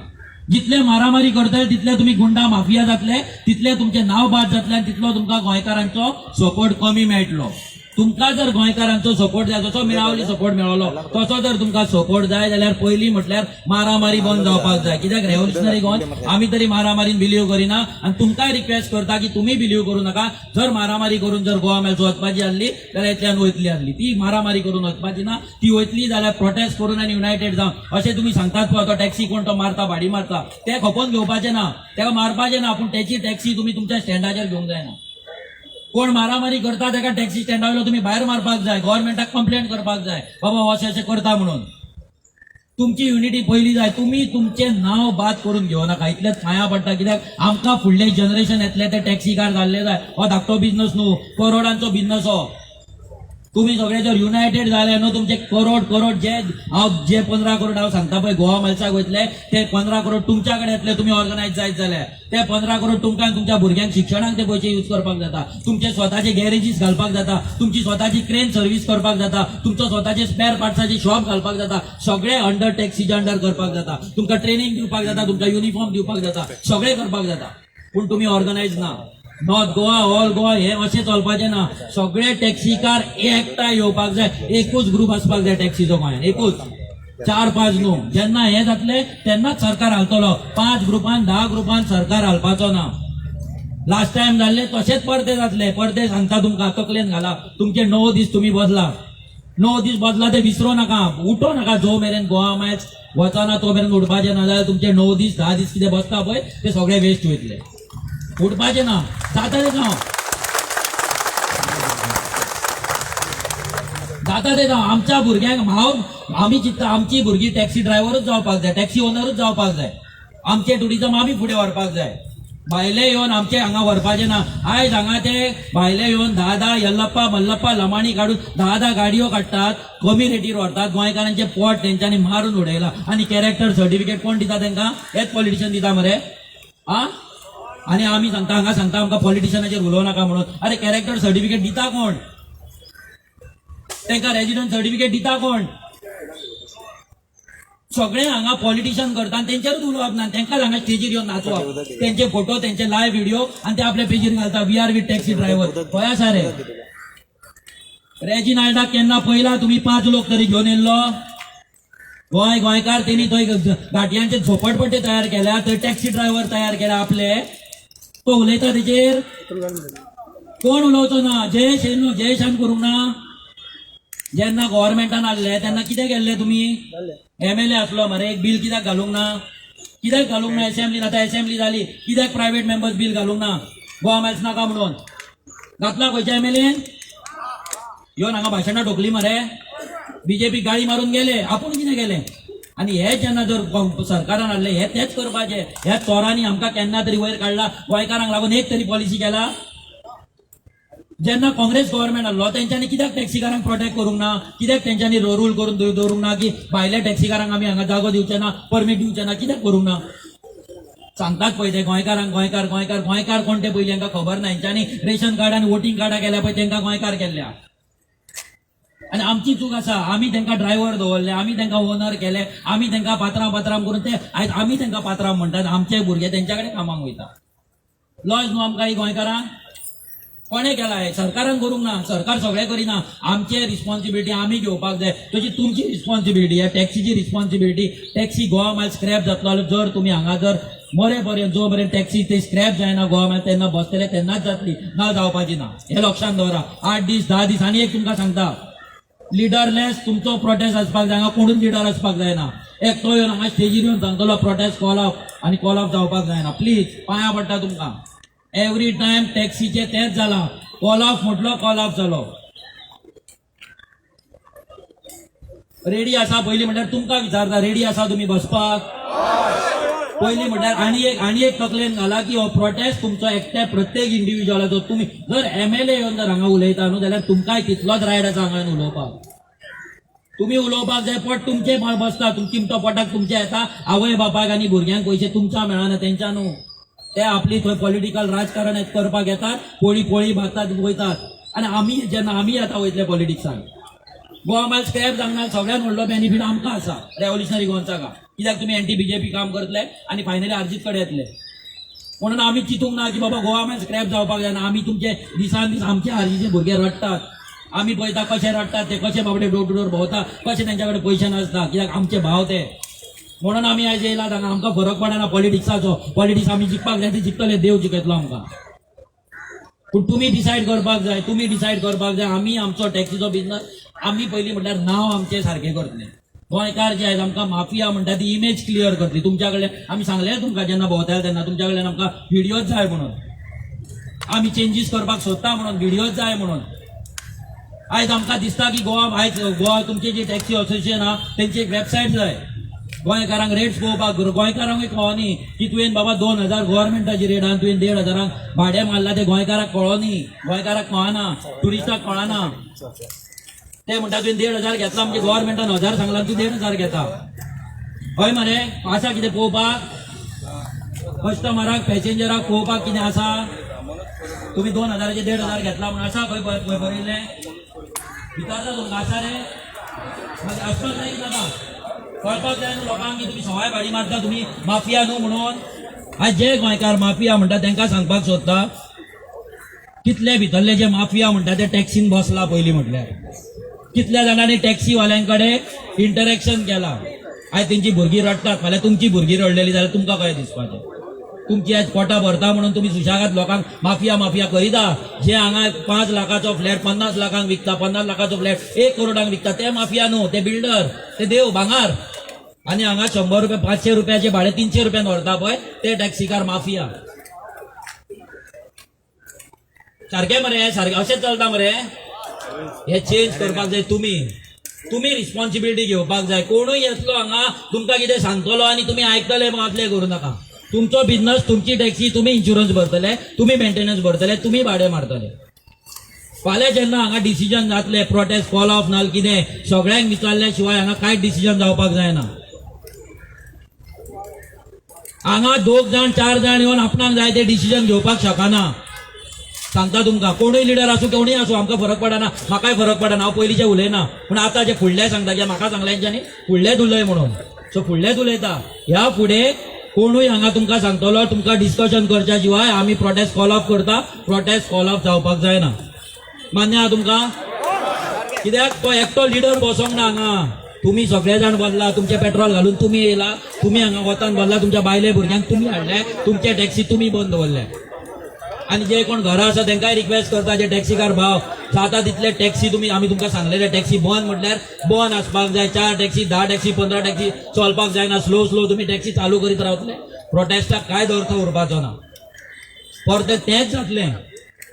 जितले मारामारी करतले तितले तुमी गुंडा माफिया जातले, तितले तुमचें नांव बाद जातलें आनी तितलो तुमकां गोंयकारांचो सपोर्ट कमी मेळटलो. तुमकां जर गोंयकारांचो सपोर्ट जाय, जसो मेळावली सपोर्ट मेळलो तसो जर तुमकां सपोर्ट जाय जाल्यार पयलीं म्हटल्यार मारामारी बंद जावपाक जाय. कित्याक रेव्होल्युशनरी गोंय आमी तरी मारामारीन बिलीव करिना आनी तुमकांय रिक्वेस्ट करता की तुमी बिलीव करूं नाका. जर मारामारी करून जर गोवा मायल्स वचपाची आसली जाल्यार इतल्यान वयतली आसली. ती मारामारी करून वचपाची ना. ती वयतली जाल्यार प्रोटेस्ट करून आनी युनायटेड जावन. अशें तुमी सांगतात पळय, तो टॅक्सी कोण तो मारता, भाडी मारता, ते खपोवन घेवपाचें ना, तेका मारपाचें ना, पूण तेची टॅक्सी तुमी तुमच्या स्टँडाचेर घेवंक जायना. कोण मारामारी करता तेका टॅक्सी स्टँडा वयलो तुमी भायर मारपाक जाय. गव्हर्मेंटाक कंप्लेन करपाक जाय, बाबा अशें अशें करता म्हणून. तुमची युनिटी पयली जाय. तुमी तुमचें नांव बाद करून घेवं नाका. इतलेंच पांयां पडटा, कित्याक आमकां फुडलें जनरेशन येतलें ते टॅक्सीकार जाल्ले जाय. हो धाकटो बिजनस न्हू, करोडांचो बिजनस हो. तुमी सगळे जर युनायटेड जाले न्हू, तुमचे करोड करोड जे हांव जे 15 करोड हांव सांगता पळय गोवा मायल्साक वयतले, ते 15 करोड तुमच्या कडेन येतले. तुमी ऑर्गनायज जायत जाल्यार ते 15 करोड तुमकां आनी तुमच्या भुरग्यांक शिक्षणाक ते पयशे यूज करपाक जाता. तुमचे स्वताचे गॅरेजीस घालपाक जाता. तुमची स्वताची क्रेन सर्वीस करपाक जाता. तुमचो स्वताचे स्पेअर पार्ट्साचे शॉप घालपाक जाता. सगळे अंडर टॅक्सीच्या अंडर करपाक जाता. तुमकां ट्रेनिंग दिवपाक जाता. तुमकां युनिफॉर्म दिवपाक जाता. सगळें करपाक जाता. पूण तुमी ऑर्गनायज ना. नॉर्थ गोवा, ऑल गोवा हे अशें चलपाचें ना. सगळे टॅक्सीकार एकठांय येवपाक जाय. एकूच ग्रुप आसपाक जाय टॅक्सीचो गोंयान, एकूच, चार पांच न्हू. जेन्ना हें जातलें तेन्नाच सरकार हालतलो. पांच ग्रुपान, 10 ग्रुपान सरकार हालपाचो ना. लास्ट टायम जाल्ले तशेंच परते जातले. परते सांगता तुमकां, तकलेन घाला. तुमचे 9 दीस तुमी बसला, 9 दीस बसला ते विसरो नाका. उठो नाका. जो मेरेन गोवा मायल्स वचना तो मेरेन उठपाचें ना. जाल्यार तुमचे 9 दीस, 10 दीस कितें बसता पळय ते सगळे वेस्ट वयतले. उठपाचें ना. जाता ते जावं, जाता ते जावं. आमच्या भुरग्यांक हांव आमी चिंत्ता, आमची भुरगीं टॅक्सी ड्रायव्हरूच जावपाक जाय, टॅक्सी ओनरूच जावपाक जाय. आमचे टुरिजम आमी फुडें व्हरपाक जाय. भायले येवन आमचे हांगा व्हरपाचे ना. आयज हांगा ते भायले येवन 10 10 यल्लप्पा मल्लप्पा लमाणी काडून 10 10 गाडयो काडटात, कमी रेटीर व्हरतात. गोंयकारांचे पोट तेंच्यांनी मारून उडयला. आनी कॅरेक्टर सर्टिफिकेट कोण दिता तेंकां? हेच पॉलिटिशियन दिता मरे. आ आनी आमी सांगता, हांगा सांगता आमकां पॉलिटिशियनाचेर उलोवं नाका म्हणून. अरे, कॅरेक्टर सर्टिफिकेट दिता कोण तेंकां? रेजिडंट सर्टिफिकेट दिता कोण? सगळे हांगा पॉलिटिशियन करता आनी तेंचेरूच उलोवप ना. तेंकांच हांगा स्टेजीर येवन नाचोवप, तेंचे फोटो, तेंचे लायव्ह व्हिडिओ आनी ते आपल्या पेजीर घालता, "We are with taxi driver." खंय आसा रे रेजिनाल्डाक? केन्ना पयला तुमी पांच लोक तरी घेवन येयल्लो? गोंय गोंयकार तेणी थंय घाटयांचे झोपडपट्टे तयार केल्या, थंय टॅक्सी ड्रायव्हर तयार केल्या आपले. तो उलयता तेचेर कोण उलोवचो ना. जयेश न्हू, जयेशान करूंक ना. जेन्ना गव्हर्मेंटान हाडले तेन्ना कितें केल्लें तुमी? एमएलए आसलो मरे, एक बील कित्याक घालूंक ना? कित्याक घालूंक ना एसेंब्लीन? आतां एसेंब्ली जाली, कित्याक प्रायव्हेट मेंबर्स बील घालूंक ना गोवा मायल्स नाका म्हणून? घातला खंयच्या एमएलएन? येवन हांगा भाशणां ठोकली मरे, बीजेपी गाळी मारून गेले. आपूण कितें केलें? आनी हे जेन्ना जर सरकारान हाडले, हे तेच करपाचे. ह्या चोरांनी आमकां केन्ना तरी वयर काडला? गोंयकारांक लागून एक तरी पॉलिसी केला? जेन्ना काँग्रेस गव्हर्मेंट आसलो तेंच्यांनी कित्याक टॅक्सीकारांक प्रोटेक्ट करूंक ना? कित्याक तेंच्यांनी रूल करून दवरूंक ना की भायल्या टॅक्सीकारांक आमी हांगा जागो दिवचे ना, परमीट दिवचे ना? कित्याक करूंक ना? सांगतात पळय ते गोंयकारांक गोंयकार गोंयकार गोंयकार. कोण ते पयलीं हांकां खबर ना. हेंच्यांनी रेशन कार्ड आनी वोटींग कार्डां केल्या पळय, तेंकां गोंयकार केल्ल्या. आनी आमची चूक आसा. आमी तेंकां ड्रायव्हर दवरले, आमी तेंकां ओनर केले, आमी तेंकां पात्रांव पात्रांव करून ते आयज आमी तेंकां पात्रांव म्हणटात. आमचे भुरगे तेंच्या कडेन कामाक वयता. लॉज न्हू आमकां ही गोंयकारांक. कोणें केला हें? सरकारान करूंक ना. सरकार सगळें करिना. आमचे रिस्पॉन्सिबिलिटी आमी घेवपाक जाय. तशी तुमची रिस्पॉन्सिबिलिटी, ह्या टॅक्सीची रिस्पॉन्सिबिलिटी. टॅक्सी गोवा मायल स्क्रॅप जातलो जाल्यार, जर तुमी हांगा जर मरे पर्यंत, जो मेरेन टॅक्सी ते स्क्रॅप जायना गोवा मायल, तेन्ना बसतले तेन्नाच जातली, ना जावपाची ना. हें लक्षांत दवरा. 8 दीस, 10 दीस. आनी एक तुमकां सांगता. लिडरलेस तुमचो प्रोटेस्ट आसपाक जाय. हांगा कोणूच लिडर आसपाक जायना. एकटो येवन हांगा स्टेजीर येवन सांगतलो प्रोटेस्ट कॉल ऑफ, आनी कॉल ऑफ जावपाक जायना. प्लीज, पांया पडटा तुमकां. एवरी टायम टॅक्सीचे तेच जाला, कॉल ऑफ म्हटलो, कॉल ऑफ जालो. रेडी आसा? पयलीं म्हणल्यार तुमकां विचारता, रेडी आसा तुमी बसपाक? पयलीं म्हणल्यार आनी एक तकलेन घाला की हो प्रोटेस्ट तुमचो एकट्या प्रत्येक इंडिव्हिज्युअलाचो. तुमी जर एमएलए येवन जर हांगा उलयता न्हू, जाल्यार तुमकांय तितलोच रायट आसा हांगा येवन उलोवपाक. तुमी उलोवपाक जाय. पोट तुमचें बसता, तुमची पोटाक तुमचें येता. आवय बापायक आनी भुरग्यांक पयशे तुमच्या मेळना, तेंच्या न्हू. ते आपली थंय पॉलिटिकल राजकारण करपाक येतात, पोळी पोळी भागतात, वयतात. आनी आमी जेन्ना आमी येता वयतले पॉलिटिक्सान, गोवा मायल स्क्रॅप जावंक सगळ्यात व्हडलो बेनिफीट आमकां आसा, रेव्होल्युशनरी गोवांचाका. कित्याक तुमी एंटी बीजेपी काम करतले आनी फायनली आरजीत कडेन येतले. म्हणून आमी चिंतूंक ना की बाबा गोवा मायल स्क्रॅप जावपाक जायना. आमी तुमचे दिसान दीस आमचे आरजीचे भुरगे रडटात. आमी पळयता कशे रडटात ते, कशे बाबडे डोर टू डोर भोंवता, कशे तेंच्या कडेन पयशे नासता, कित्याक आमचे भाव ते. म्हणून आमी आयज येयलात हांगा. आमकां फरक पडना पॉलिटिक्साचो. पॉलिटिक्स आमी जिखपाक जाय ते जिखतले, देव जिखयतलो आमकां. पूण तुमी डिसायड करपाक जाय, तुमी डिसायड करपाक जाय. आमी आमचो टॅक्सीचो बिझनस, आमी पयलीं म्हटल्यार नांव आमचें सारकें करतले. गोंयकार जे आयज आमकां माफिया म्हणटा ती इमेज क्लियर करतली. तुमच्या कडल्यान आमी सांगलें तुमकां, जेन्ना भोंवताले तेन्ना, तुमच्या कडल्यान आमकां व्हिडियोज जाय म्हणून, आमी चेंजीस करपाक सोदता म्हणून व्हिडियोज जाय म्हणून. आयज आमकां दिसता की गोवा, आयज गोवा तुमची जी टॅक्सी असोसिएशन आहा तेंची एक वेबसायट जाय, गोंयकारांक रेट्स पळोवपाक. गोंयकारांकूय कळनी की तुवें बाबा 2000 गव्हर्मेंटाची रेट आनी तुवें 1500 भाडें मारला, ते गोंयकाराक कळनी, गोंयकाराक कळना, ट्युरिस्टाक कळना. ते म्हणटा तुवें 1500 घेतला म्हणजे गव्हर्मेंटान 1000 सांगला, तूं 1500 घेता. हय मरे? आसा कितें पळोवपाक कस्टमराक, पॅसेंजराक पळोवपाक कितें आसा? तुमी 2000चे 1500 घेतला म्हणून आसा खंय खंय बरयल्लें? विचारता तुमकां, आसा रे? मागीर आसपाक जाय की नाका? कळपाक जाय न्हू लोकांक की तुमी सवाय भाडी मारता, तुमी माफिया न्हू म्हणून. आयज जे गोंयकार माफिया म्हणटा तांकां सांगपाक सोदता, कितले भितरले जे माफिया म्हणटा ते टॅक्सीन बसला. पयलीं म्हटल्यार कितल्या जाणांनी टॅक्सीवाल्यां कडेन इंटरेक्शन केला. आयज तेंची भुरगीं रडटात. फाल्यां तुमची भुरगीं रडलेली जाल्यार तुमकां कशें दिसपाचें? तुमची आयज पोटां भरता म्हणून तुमी सुशेगाद लोकांक माफिया माफिया करिता. जे हांगा 5 लाखाचो फ्लॅट 50 लाखांक विकता, 50 लाखाचो फ्लॅट 1 करोडांक विकता, ते माफिया न्हू, ते बिल्डर, ते देव भांगार. आनी हांगा 100 रुपया, 500 रुपयाचे भाडे 300 रुपयान व्हरता पळय, ते टॅक्सीकार माफिया. सारकें मरे? सारकें अशें चलता मरे? हे चेंज करपाक जाय. तुमी तुमी रिस्पॉन्सिबिलिटी घेवपाक जाय. कोणूय येतलो हांगा, तुमकां कितें सांगतलो आनी तुमी आयकतले मातले करूं नाका. तुमचो बिझनस, तुमची टॅक्सी, तुमी इन्शुरन्स भरतले, तुमी मेंटेनन्स भरतले, तुमी भाडें मारतले. फाल्यां जेन्ना हांगा डिसिजन जातले, प्रोटेस्ट कॉल ऑफ नाल कितें, सगळ्यांक विचारल्या शिवाय हांगा कांयच डिसिजन जावपाक जायना. हांगा दोग जाण, चार जाण येवन आपणाक जाय ते डिसिजन घेवपाक शकना. सांगता तुमकां, कोणूय लिडर आसूं, कोणूय आसूं, आमकां फरक पडना, म्हाकाय फरक पडना. हांव पयलींचें उलयना, पूण आतां जे फुडलें सांगता, की म्हाका सांगलें तेंच्यांनी फुडलेंच उलय म्हणून, सो फुडलेंच उलयता. ह्या फुडें कोणूय हांगा तुमकां सांगतलो, तुमकां डिस्कशन करच्या शिवाय आमी प्रोटेस्ट कॉल ऑफ करता, प्रोटेस्ट कॉल ऑफ जावपाक जायना. मान्य आहा तुमकां? कित्याक तो एकटो लिडर बसोंक ना हांगा. तुमी सगळे जाण बसला, तुमचें पेट्रोल घालून तुमी येयला, तुमी हांगा वतान बसला, तुमच्या बायले भुरग्यांक तुमी हाडले, तुमचे टॅक्सी तुमी बंद दवरले. आनी जे कोण घरा आसा तांकांय रिक्वेस्ट करता, जे टॅक्सीकार भाव, जाता तितले टॅक्सी तुमी, आमी तुमकां सांगलेले, टॅक्सी बंद म्हटल्यार बंद आसपाक जाय. चार टॅक्सी, 10 टॅक्सी, 15 टॅक्सी चलपाक जायना. स्लो स्लो तुमी टॅक्सी चालू करीत रावतले, प्रोटेस्टाक कांयच अर्थ उरपाचो ना, परते तेंच जातलें.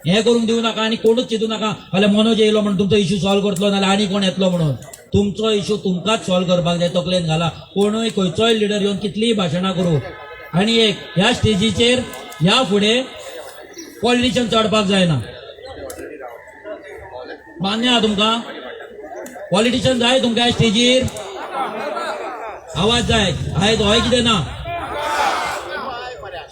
हें करूंक दिवं नाका. आनी कोणूच चिंतू नाका फाल्यां मनोज येयलो म्हणून तुमचो इशू सॉल्व करतलो, नाल्यार आनी कोण येतलो म्हणून. तुमचो इशू तुमकांच सॉल्व करपाक जाय, तकलेन घाला. कोणूय खंयचोय लिडर येवन कितलीय भाशणां करूं. आनी एक, ह्या स्टेजीचेर ह्या फुडें पॉलिटिशियन चडपाक जायना. मान्य आहा तुमकां? पॉलिटिशियन जाय तुमकां ह्या स्टेजीर? आवाज जाय. आयज हय कितें ना?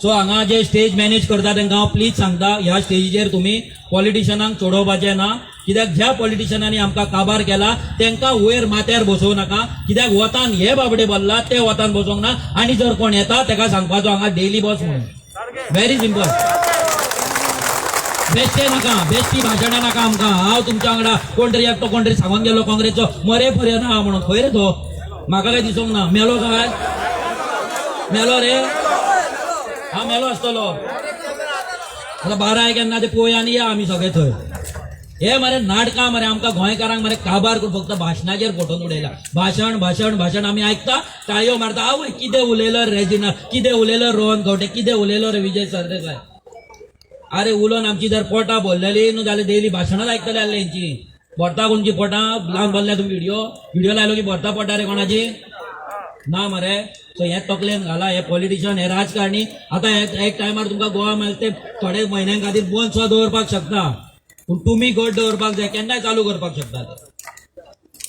सो हांगा जे स्टेज मॅनेज करता तांकां हांव प्लीज सांगता, ह्या स्टेजीचेर तुमी पॉलिटिशियनांक चडोवपाचें ना. कित्याक ज्या पॉलिटिशियनांनी आमकां काबार केला तांकां वयर माथ्यार बसोवं नाका. कित्याक वतान हे बाबडे बसला, ते वतान बसोंक ना. आनी जर कोण येता ताका सांगपाचो हांगा डेली बस म्हणून. Very simple. बेश्टे नाका, बेश्टी भाशणां नाका आमकां. हांव तुमच्या वांगडा, कोण तरी एकटो कोण तरी सांगून गेलो काँग्रेसचो मरे पर्यंत आहा म्हणून. खंय रे तो? म्हाका काय दिसूंक ना. मेलो काय? मेलो रे? हा, मेलो आसतलो. आतां 12 केन्ना ते पळोवया आनी या आमी सगळे थंय. हे मरे नाटकां मरे आमकां गोंयकारांक मरे काबार करून फक्त भाशणाचेर फटोवन उडयला. भाशण भाशण भाशण आमी आयकता, टाळयो मारता. आवय कितें उलयलो रेजिना, कितें उलयलो रोहन खंवटे, कितें उलयलो रे विजय सरदेसाय. अरे उलोवन आमची जर पोटां भरलेली न्हू जाल्यार डेली भाशणाच आयकतले आसले हेंची. भरता कोणची पोटां लावन बसल्या तुमी व्हिडियो व्हिडियो लायलो की भरता पोटां रे कोणाची ना मरे. सो हे तकलेन घाला, हे पॉलिटिशियन, हे राजकारणी आतां एक टायमार तुमकां गोवा मेळटा ते थोडे म्हयन्यां खातीर बंद सुद्दां दवरपाक शकता, पूण तुमी घट दवरपाक जाय, केन्नाय चालू करपाक शकता ते.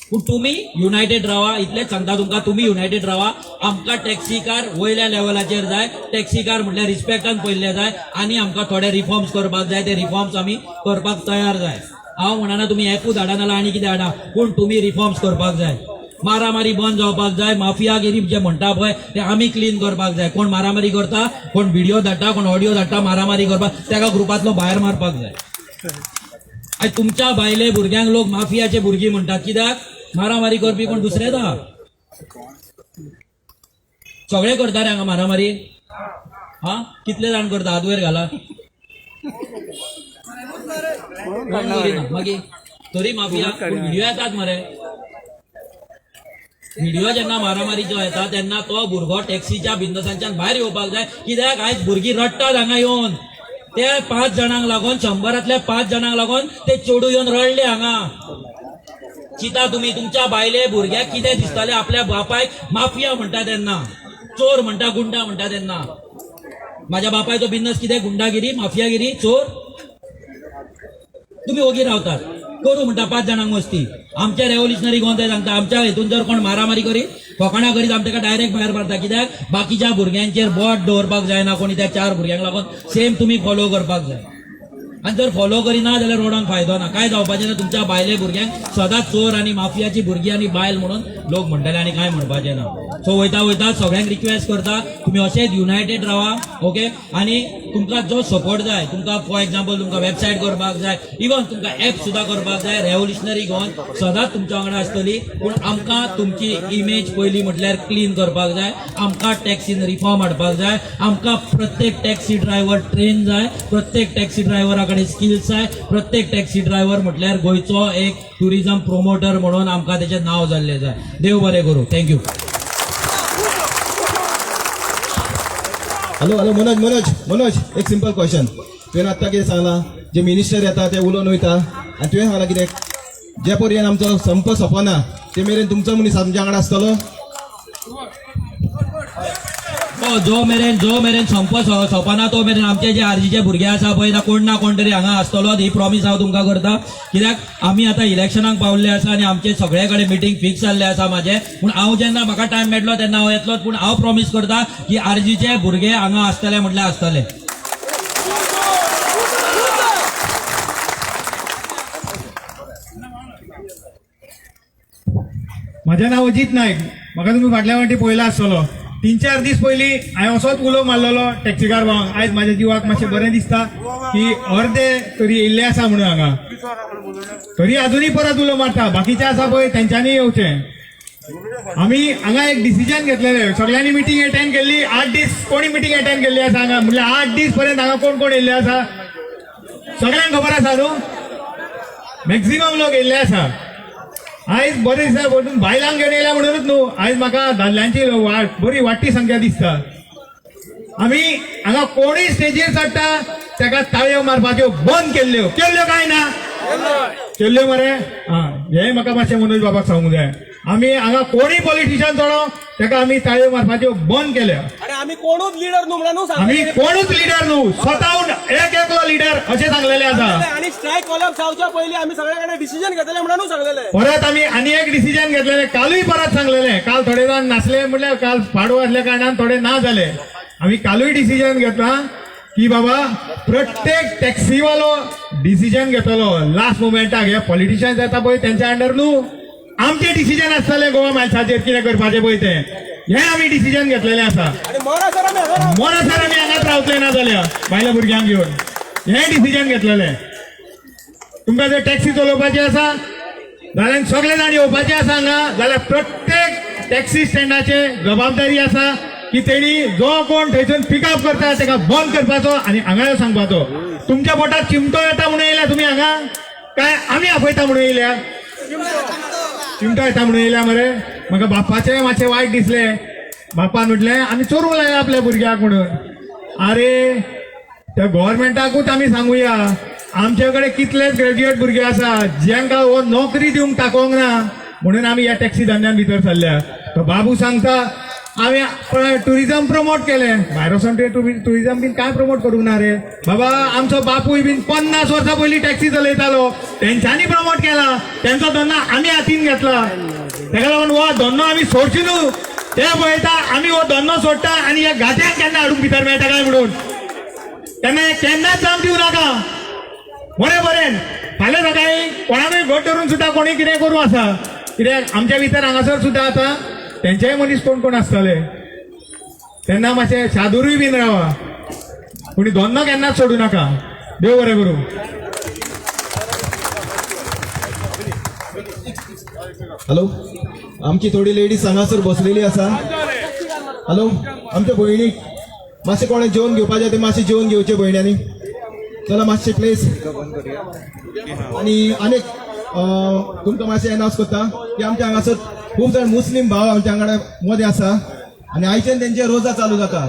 पूण तुमी युनायटेड रावा, इतलेंच सांगता तुमकां, तुमी युनायटेड रावा. आमकां टॅक्सीकार वयल्या लेवलाचेर जाय, टॅक्सीकार म्हटल्यार रिस्पेक्टान पयल्ले जाय आनी आमकां थोडे रिफॉर्म्स करपाक जाय, ते रिफॉर्म्स आमी करपाक तयार जाय. हांव म्हणना तुमी एपूच हाडा नाल्यार आनी कितें हाडा, पूण तुमी रिफॉर्म्स करपाक जाय. मारामारी बंद जावपाक जाय, माफियागिरी जे म्हणटा पळय ते आमी क्लीन करपाक जाय. कोण मारामारी करता, कोण व्हिडिओ धाडटा, कोण ऑडियो धाडटा मारामारी करपाक, ताका ग्रुपांतलो भायर मारपाक जाय. आयज तुमच्या बायले भुरग्यांक लोक माफियाचे भुरगीं म्हणटात, कित्याक मारामारी करपी कोण दुसरेच आहा. सगळे करता रे हांगा मारामारी. हा कितले जाण करता, हात वयर घाला. कोण करिना मागीर तरी माफिया. पूण व्हिडिओ येतात मरे, व्हिडिओ जेन्ना मारामारीचो येता तेन्ना तो भुरगो टॅक्सीच्या बिझनसांच्यान भायर येवपाक जाय. कित्याक आयज भुरगीं रडटात हांगा येवन, ते 5 जाणांक लागून, 100रांतल्या 5 जाणांक लागून ते चेडूं येवन रडले हांगा. चिंता तुमी तुमच्या बायले भुरग्याक कितें दिसतालें, आपल्या बापायक माफिया म्हणटा तेन्ना, चोर म्हणटा, गुंडा म्हणटा तेन्ना. माझ्या बापायचो बिझनस कितें, गुंडागिरी, माफियागिरी, चोर. तुमी ओगी रावतात, करूं म्हणटा 5 जाणांक मस्ती. आमच्या रेव्होल्युशनरी गोवन ते सांगता, आमच्या हितून जर कोण मारामारी करीत, फकाणां करीत, आमी ताका डायरेक्ट भायर मारता. कित्याक बाकीच्या भुरग्यांचेर बोट दवरपाक जायना कोणी, त्या 4 भुरग्यांक लागून सेम तुमी फॉलो करपाक जाय. आनी जर फॉलो करिना जाल्यार रोडान फायदो ना, काय जावपाचें ना. तुमच्या बायले भुरग्यांक सदांच चोर आनी माफियाची भुरगीं आनी बायल म्हणून लोक म्हणटले आनी काय म्हणपाचें ना. सो वयता वयता सगळ्यांक रिक्वेस्ट करता, तुमी अशेंच युनायटेड रावा, ओके. आनी तुमकां जो सपोर्ट जाय, तुमकां फॉर एग्जाम्पल तुमकां वेबसायट करपाक जाय, इवन तुमकां एप सुद्दां करपाक जाय, रेव्होल्युशनरी गोवन सदांच तुमच्या वांगडा आसतली. पूण आमकां तुमची इमेज पयली म्हटल्यार क्लीन करपाक जाय, आमकां टॅक्सीन रिफॉर्म हाडपाक जाय, आमकां प्रत्येक टॅक्सी ड्रायव्हर ट्रेन जाय, प्रत्येक टॅक्सी ड्रायव्हरा कडेन स्किल्स जाय, प्रत्येक टॅक्सी ड्रायव्हर म्हटल्यार गोंयचो एक ट्युरिझम प्रोमोटर म्हणून आमकां तेचें नांव जाल्लें जाय. देव बरें करूं. Thank you. Hello hello Manoj Manoj Manoj, एक सिंपल क्वेश्चन. तुवें आत्तां कितें सांगलां, जे मिनिस्टर येता ते उलोवन वयता आनी तुवें सांगलां कितें, जे पर्यंत आमचो संप सोंपना ते मेरेन तुमचो मनीस आमच्या वांगडा आसतलो. जो मेरेन जो मेरेन संप सोंपना तो मेरेन आमचे जे आरजीचे भुरगे आसा पळय ना, कोण ना कोण तरी हांगा आसतलो, ही प्रॉमीस हांव तुमकां करता. कित्याक आमी आतां इलेक्शनाक पावल्ले आसा आनी आमचे सगळे कडेन मिटींग फिक्स जाल्ले आसा म्हाजे. पूण हांव जेन्ना म्हाका टायम मेळटलो तेन्ना हांव येतलोच, पूण हांव प्रॉमीस करता की आरजीचे भुरगे हांगा आसतले म्हटल्यार आसतले. म्हजें नांव अजीत नायक. म्हाका तुमी फाटल्या फावटी पळयला आसतलो. 3-4 दीस पयलीं हांवें असोच उलो मारलेलो टॅक्सीकार भावांक. आयज म्हाज्या जिवाक मातशें बरें दिसता की अर्दे तरी येयल्ले आसा म्हणून हांगा, तरी अजुनूय परत उलो मारता. बाकीचे आसा पळय तेंच्यांनी येवचें. आमी हांगा एक डिसिजन घेतलेलें, सगळ्यांनी मिटींग एटेंड केल्ली. 8 दीस कोणी मिटींग एटेंड केल्ली आसा हांगा, म्हणल्यार 8 दीस पर्यंत हांगा कोण कोण येयल्ले आसा सगळ्यांक खबर आसा न्हू, मॅक्झिमम लोक येयल्ले आसा. आयज बरें दिसता म्हणून बायलांक घेवन येयल्या म्हणूनच न्हू, आयज म्हाका दादल्यांची बरी वाडटी संख्या दिसता. आमी हांगा कोणूय स्टेजीर चडटा ताका ताळयो मारपाच्यो बंद केल्ल्यो, केल्ल्यो काय ना केल्ल्यो मरे. आं, हें म्हाका मातशें मनोज बाबाक सांगूंक जाय. आमी हांगा कोणूय पॉलिटिशियन चडो ताका आमी ताळयो मारपाच्यो बंद केल्या. आनी आमी कोणूच लिडर न्हू म्हणून आमी कोणूच लिडर न्हू, स्वताहून एक एकलो लिडर अशें सांगलेलें आसा. आनी स्ट्रायक कॉलम जावच्या पयलीं आमी सगळे कडेन डिसिजन घेतले म्हणून सांगलेलें. परत आमी आनी एक डिसिजन घेतलेलें, कालूय परत सांगलेलें. काल थोडे जाण नासले, म्हटल्यार काल पाडवो आसल्या कारणान थोडे ना जाले. आमी कालूय डिसिजन घेतला की बाबा प्रत्येक टॅक्सीवालो डिसिजन घेतलो लास्ट मुमेंटाक. हे पॉलिटिशियन येता पळय तेंच्या अंडर न्हू, आमचें डिसिजन आसतलें गोवा मायल्साचेर कितें करपाचें पळय तें, हें आमी डिसिजन घेतलेलें आसा. मरासर आमी हांगाच रावतले ना जाल्यार बायल्या भुरग्यांक घेवन, हें डिसिजन घेतलेलें. तुमकां जर टॅक्सी चलोवपाची आसा जाल्यार सगळे जाण येवपाचे आसा हांगा, जाल्यार प्रत्येक टॅक्सी स्टँडाचे जबाबदारी आसा की तेणी जो कोण थंयसून पिकअप करता ताका बंद करपाचो आनी हांगा सांगपाचो. तुमच्या पोटात चिमटो येता म्हणून येयला तुमी हांगा, काय आमी आपयता म्हणून येयल्या? चिमटो येता म्हणून येयल्या मरे. म्हाका बापाचें मातशें वायट दिसलें. बापान म्हटलें आमी चोरूंक लायला आपल्या भुरग्याक म्हणून. अरे त्या गव्हर्मेंटाकूच आमी सांगुया, आमचे कडेन कितलेच ग्रॅज्युएट भुरगे आसा जेंकां हो नोकरी दिवंक ताकोंक ना म्हणून आमी ह्या टॅक्सी धंद्यान भितर सरल्या. तो बाबू सांगता आमी टुरिजम प्रमोट केलें. भायर वचोन टुरिजम बीन काय प्रमोट करूंक ना रे बाबा. आमचो बापूय बीन 50 वर्सां पयलीं टॅक्सी चलयतालो, तेंच्यांनी प्रमोट केला, तेंचो धंदो आमी हातीन घेतला. तेका लागून हो धंदो आमी सोडची न्हू. ते पळयता आमी हो धंदो सोडटा आनी ह्या गाद्यांक केन्ना हाडूंक भितर मेळटा काय म्हणून. तेन्ना केन्नाच जाम दिवं नाका. बरें बरें फाल्यां सकाळीं कोणाकूय घट धरून सुद्दां कोणी कितें करूं आसा. कित्याक आमच्या भितर हांगासर सुद्दां आतां तेंचेय मनीस कोण कोण आसतले. तेन्ना मातशें सादुरूय बीन रावा, पूण धंदो केन्नाच सोडूं नाका. देव बरें करूं. हॅलो, आमची थोडी लेडीज हांगासर बसलेली आसा. हॅलो, आमच्या भयणीक मातशें कोणें जेवण घेवपाचें तें मातशें जेवण घेवचें भयण्यांनी. चला मातशें प्लीज. आनी आनीक तुमकां मातशें एनावन्स करता की आमच्या हांगासर खूब जाण मुस्लीम भाव आमच्या हांगा मदें आसा आनी आयच्यान तेंचे रोजा चालू जाता.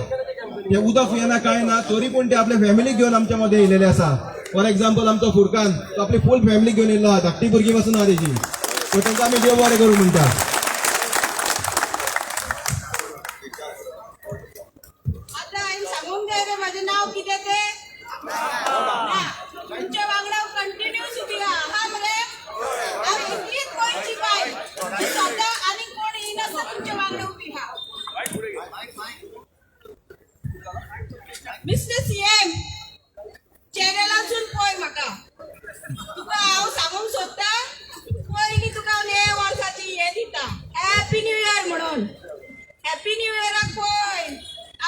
ते उदक पियेना काय ना तरी पूण ते आपल्या फॅमिलीक घेवन आमच्या मदें येयलेले आसा. फॉर एग्जाम्पल आमचो फुरकान तो आपली फूल फॅमिली घेवन येयल्लो आहा, धाकटी भुरगीं पासून आहा तेजी. सो तांकां आमी देव बरें करूं म्हणटा. आतां हांवें सांगूंक जाय रे म्हाजें नांव कितें तें? ना, तुमच्या वांगडा कंटिन्यूस उबी आहा मरे. हांव इतलीच गोंयची बायल की स्वता आनी कोण येयनासतना तुमच्या वांगडा उबी आहा. मिस्टर सीएम, चॅनलासून पळय म्हाका. तुका हांव सांगूंक सोदता, पयलीं तुका हांव हे वर्साची हें दिता हॅपी न्यू इयर म्हणून. हॅपी न्यू इयराक पळय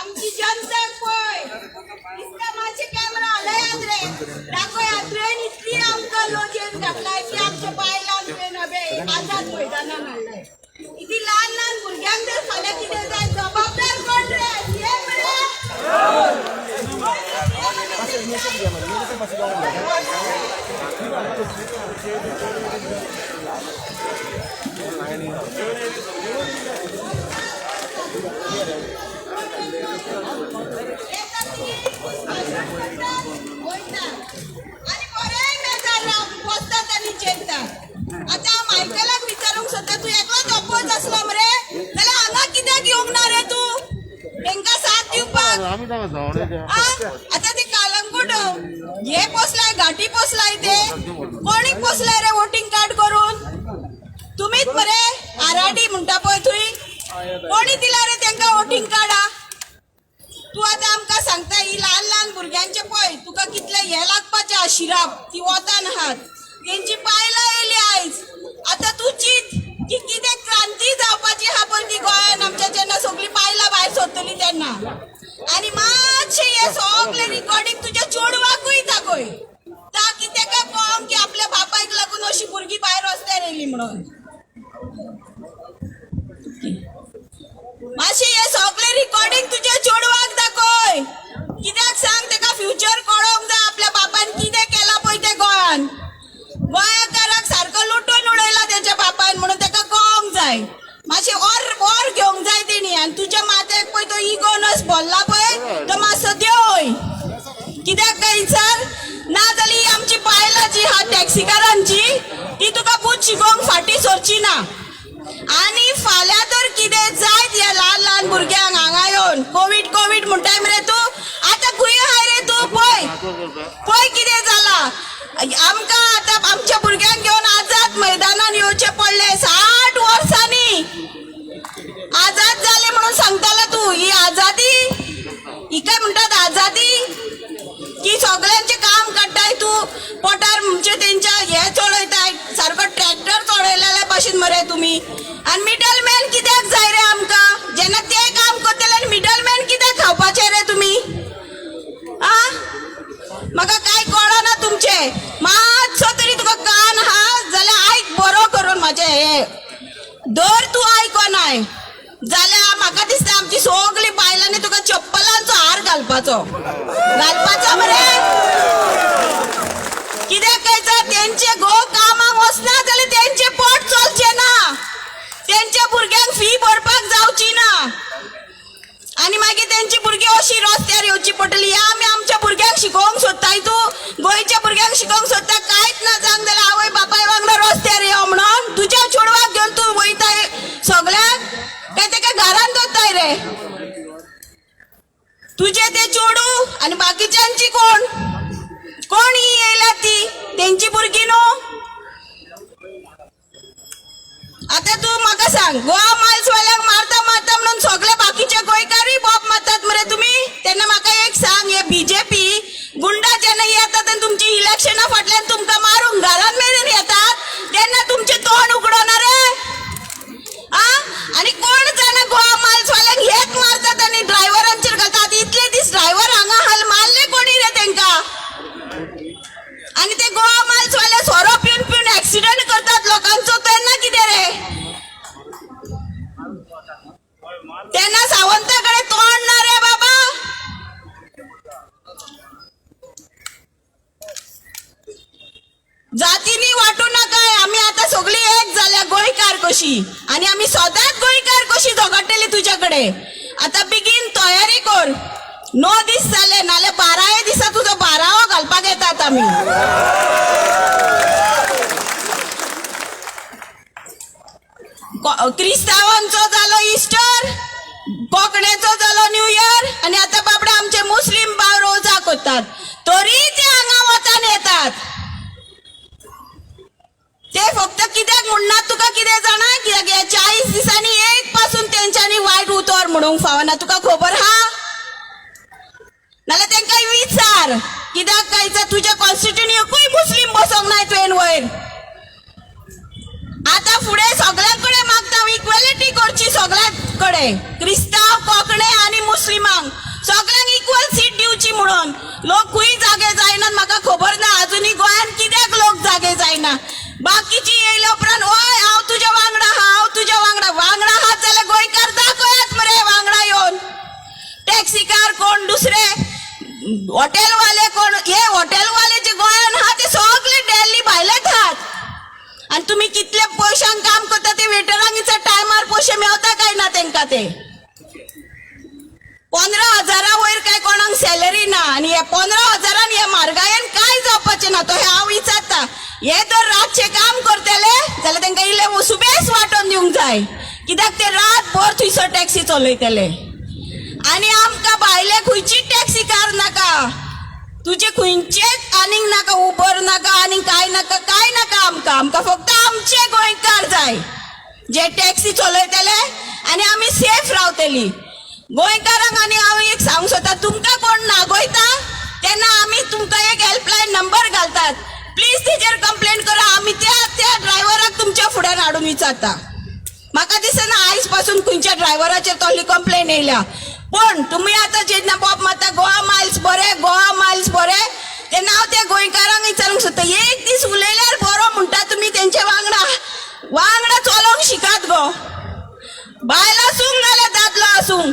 आमची जनता पळय दिसता मातशे कॅमेरा हलयात रे दाखय. तुवें इतली आमकां लजेन घातलाय की आमच्या बायलांक तुवें अबे आझाद मैदानान हाडलाय. इतली ल्हान ल्हान भुरग्यांक जर फाल्यां कितें जाय जबाबदार कोण रे? सीएम रे? आनी बरें मेजार बसतात आनी जेवतात. आतां हांव मायकलाक विचारूंक सोदता, तूं एकलोच अपोज आसलो मरे जाल्यार हांगा कित्याक येवंक ना रे तूं तेंकां साथ दिवपाक? आतां ते कालंगूट हे पोसलाय, घाटी पोसलाय, ते कोणीक पोसलाय रे वोटींग कार्ड करून? तुमीच मरे आराडी म्हणटा पळय थंय कोणी दिला रे तेंकां वोटींग कार्डा? तूं आतां आमकां सांगता ही ल्हान ल्हान भुरग्यांचे पळय तुका कितले हे लागपाचें शिराप ती वतान आहात तेंची बायलां येयली आयज. आतां तूं चीत की कितें क्रांती जावपाची आहा पळय ती गोंयान आमच्या, जेन्ना सगळीं बायलां भायर सरतलीं तेन्ना. आनी मातशें हें सगळें रिकॉर्डिंग तुज्या चेडवाकूय दाखय, ताकी तेका कळोंक की आपल्या बापायक लागून अशी भुरगीं भायर रस्त्यार येयली म्हणून. मातशें हें सगळें रिकॉर्डिंग तुज्या चेडवाक दाखय, कित्याक सांग तेका फ्युचर कळोंक जाय आपल्या बापान कितें केलां पळय तें गोंयान. गोंयकाराक सारको लुटून उडयला तेच्या बापान म्हणून तेका कळोंक जाय. मातशें ओर ओर घेवंक जाय तेणी. आनी तुज्या माथ्याक पळय तो इगोनस भरला पळय तो मातसो देवय, कित्याक काय सर ना जाल्यार आमची बायलां जी आहा टॅक्सीकारांची ती तुका बूट शिकोवंक फाटीं सरची ना. आनी फाल्यां तर कितें जायत ह्या ल्हान ल्हान भुरग्यांक हांगा येवन कोवीड कोवीड म्हणटाय मरे तूं, आतां खंय आहाय रे तूं? पळय पळय कितें जालां आमकां. आतां आमच्या भुरग्यांक घेवन आझाद मैदानान येवचें पडलें. 60 वर्सांनी आझाद जाले म्हणून सांगतालो तूं. ही आझादी हिका म्हणटात आझादी की सगळ्यांचें काम काडटाय तूं पोटार, म्हणजे तेंच्या हे चलयताय सारको ट्रॅक्टर चलयलेल्या भाशेन मरे तुमी. आनी मिडलमॅन कित्याक जाय रे आमकां? जेन्ना ते काम करतले आनी मिडलमॅन कित्याक खावपाचे रे तुमी? आ म्हाका कांय कळना तुमचें. मातसो तरी तुका कान आहा जाल्यार आयक बरो करून म्हाजें हें. दर तूं आयकोनाय जाल्यार म्हाका दिसता आमची सगळीं बायलांनी तुका चप्पलांचो हार घालपाचो घालपाचो मरे. कित्याक काय तेंचे घोव कामाक वचना जाल्यार तेंचे पोट चलचें ना, तेंच्या भुरग्यांक फी भरपाक जावची ना आनी मागीर तेंची भुरगीं अशी रस्त्यार येवची पडटली. ह्या आमी आमच्या भुरग्यांक शिकोवंक सोदताय, तूं गोंयच्या भुरग्यांक शिकोवंक सोदता कांयच ना जावंक जाल्यार आवय बापाय वांगडा रस्त्यार यो म्हणून तुज्या चेडवाक घेवन तूं वयताय सगळ्याक, काय तेका घरान दवरताय रे? तुजे ते चेडूं आनी बाकीच्यांची कोण कोण ही येयला ती तेंची भुरगीं न्हू. आतां तूं म्हाका सांग, गोवा मायल्स वाल्यांक मारता मारता म्हणून सगळे बाकीचे गोंयकारूय बोब मारतात मरे तुमी. तेन्ना म्हाका एक सांग, हे बीजेपी गुंडा जेन्ना येतात आनी तुमची इलेक्शना फाटल्यान तुमकां मारूंक घरान मेरेन येतात तेन्ना तुमचें तोंड उगडना रे? आ आनी कोण जाणा गोवा मायल्स वाल्यांक हेच मारतात आनी ड्रायव्हरांचेर घालतात. इतले दीस ड्रायव्हर हांगा हाल मारले कोणी रे तेंकां? आनी ते गोवा मायल्स वाले सोरो पिवन पिवन एक्सिडंट करतात लोकांचो, तेन्ना कितें रे? तेन्ना सावंता कडेन तोंड ना रे बाबा. जातींनी वांटू नाका, आमी आतां सगळी एक जाल्या गोंयकार कशी आनी आमी सदांच गोंयकार कशी झगडटली तुज्या कडेन. आतां बेगीन तयारी कर, 9 दीस जाले, नाल्यार 12 दिसा तुजो बारावो घालपाक येतात आमी. क्रिस्तांवांचो जालो इस्टर, कोंकण्याचो जालो न्यू इयर आनी आतां बाबडे आमचे मुस्लीम भाव रोजा करतात तरी ते हांगा वतान येतात. ते फक्त कित्याक म्हणनात तुका कितें जाणा, कित्याक ह्या 40 दिसांनी एक पासून तेंच्यांनी वायट उतर म्हणूंक फावना, तुका खबर हा? नाल्यार तेंकां विचार कित्याक काय तुज्या कॉन्स्टिट्यून एकूय मुस्लीम बसोंक नाय तुवें वयर. आतां फुडें सगळ्यां कडेन मागता इक्वॅलिटी करची सगळ्यां कडेन, क्रिस्तांव कोंकणे आनी मुस्लिमांक सगळ्यांक इक्वल सीट दिवची म्हणून. लोक खंय जागे जायनात म्हाका खबर ना अजुनूय गोंयांत कित्याक लोक जागे जायना. बाकीची येयल्या उपरांत ओय हांव तुज्या वांगडा आहा, हांव तुज्या वांगडा वांगडा आहात जाल्यार गोंयकार दाखयात मरे वांगडा येवन. टॅक्सीकार कोण दुसरे हॉटेलवाले कोण, हे हॉटेलवाले जे गोंयांत आहा ते सगळे दिल्ली भायलेच आहात. आनी तुमी कितले पयशांक काम करता ते वेटरांक टायमार पयशे मेवता काय ना तेंकां? ते 15,000 वयर काय कोणाक सॅलरी ना आनी हे 15,000 हे म्हारगायेन काय जावपाचें ना. तो हे हांव विचारता, हे जर रातचें काम करतले जाल्यार तेंकां इल्ले सुबेस वांटोवन दिवंक जाय, कित्याक ते रातभर थंयसर टॅक्सी चलयतले. आनी आमकां भायले खंयची टॅक्सी कार नाका, तुजे खंयचेच आनीक नाका, उबर नाका आनी कांय नाका, कांय नाका आमकां. आमकां फक्त आमचे गोंयकार जाय जे टॅक्सी चलयतले आनी आमी सेफ रावतली गोंयकारांक. आनी हांव एक सांगूंक सोदता, तुमकां कोण नागयता तेन्ना आमी तुमकां एक हेल्पलायन नंबर घालतात, प्लीज तेजेर कंप्लेन करा. आमी त्या त्या ड्रायव्हराक तुमच्या फुड्यान हाडून विचारता. म्हाका दिसना आयज पासून खंयच्या ड्रायव्हराचेर तसली कंप्लेन येयल्या, पण तुमी आतां जेन्ना बोब मारता गोवा मायल्स बरे, गोवा मायल्स बरे, तेन्ना हांव त्या गोंयकारांक विचारूंक सोदता, एक दीस उलयल्यार बरो म्हणटा तुमी तेंचे वांगडा वांगडा चलोवंक शिकात गो, बायल आसूं नाल्यार दादलो आसूं.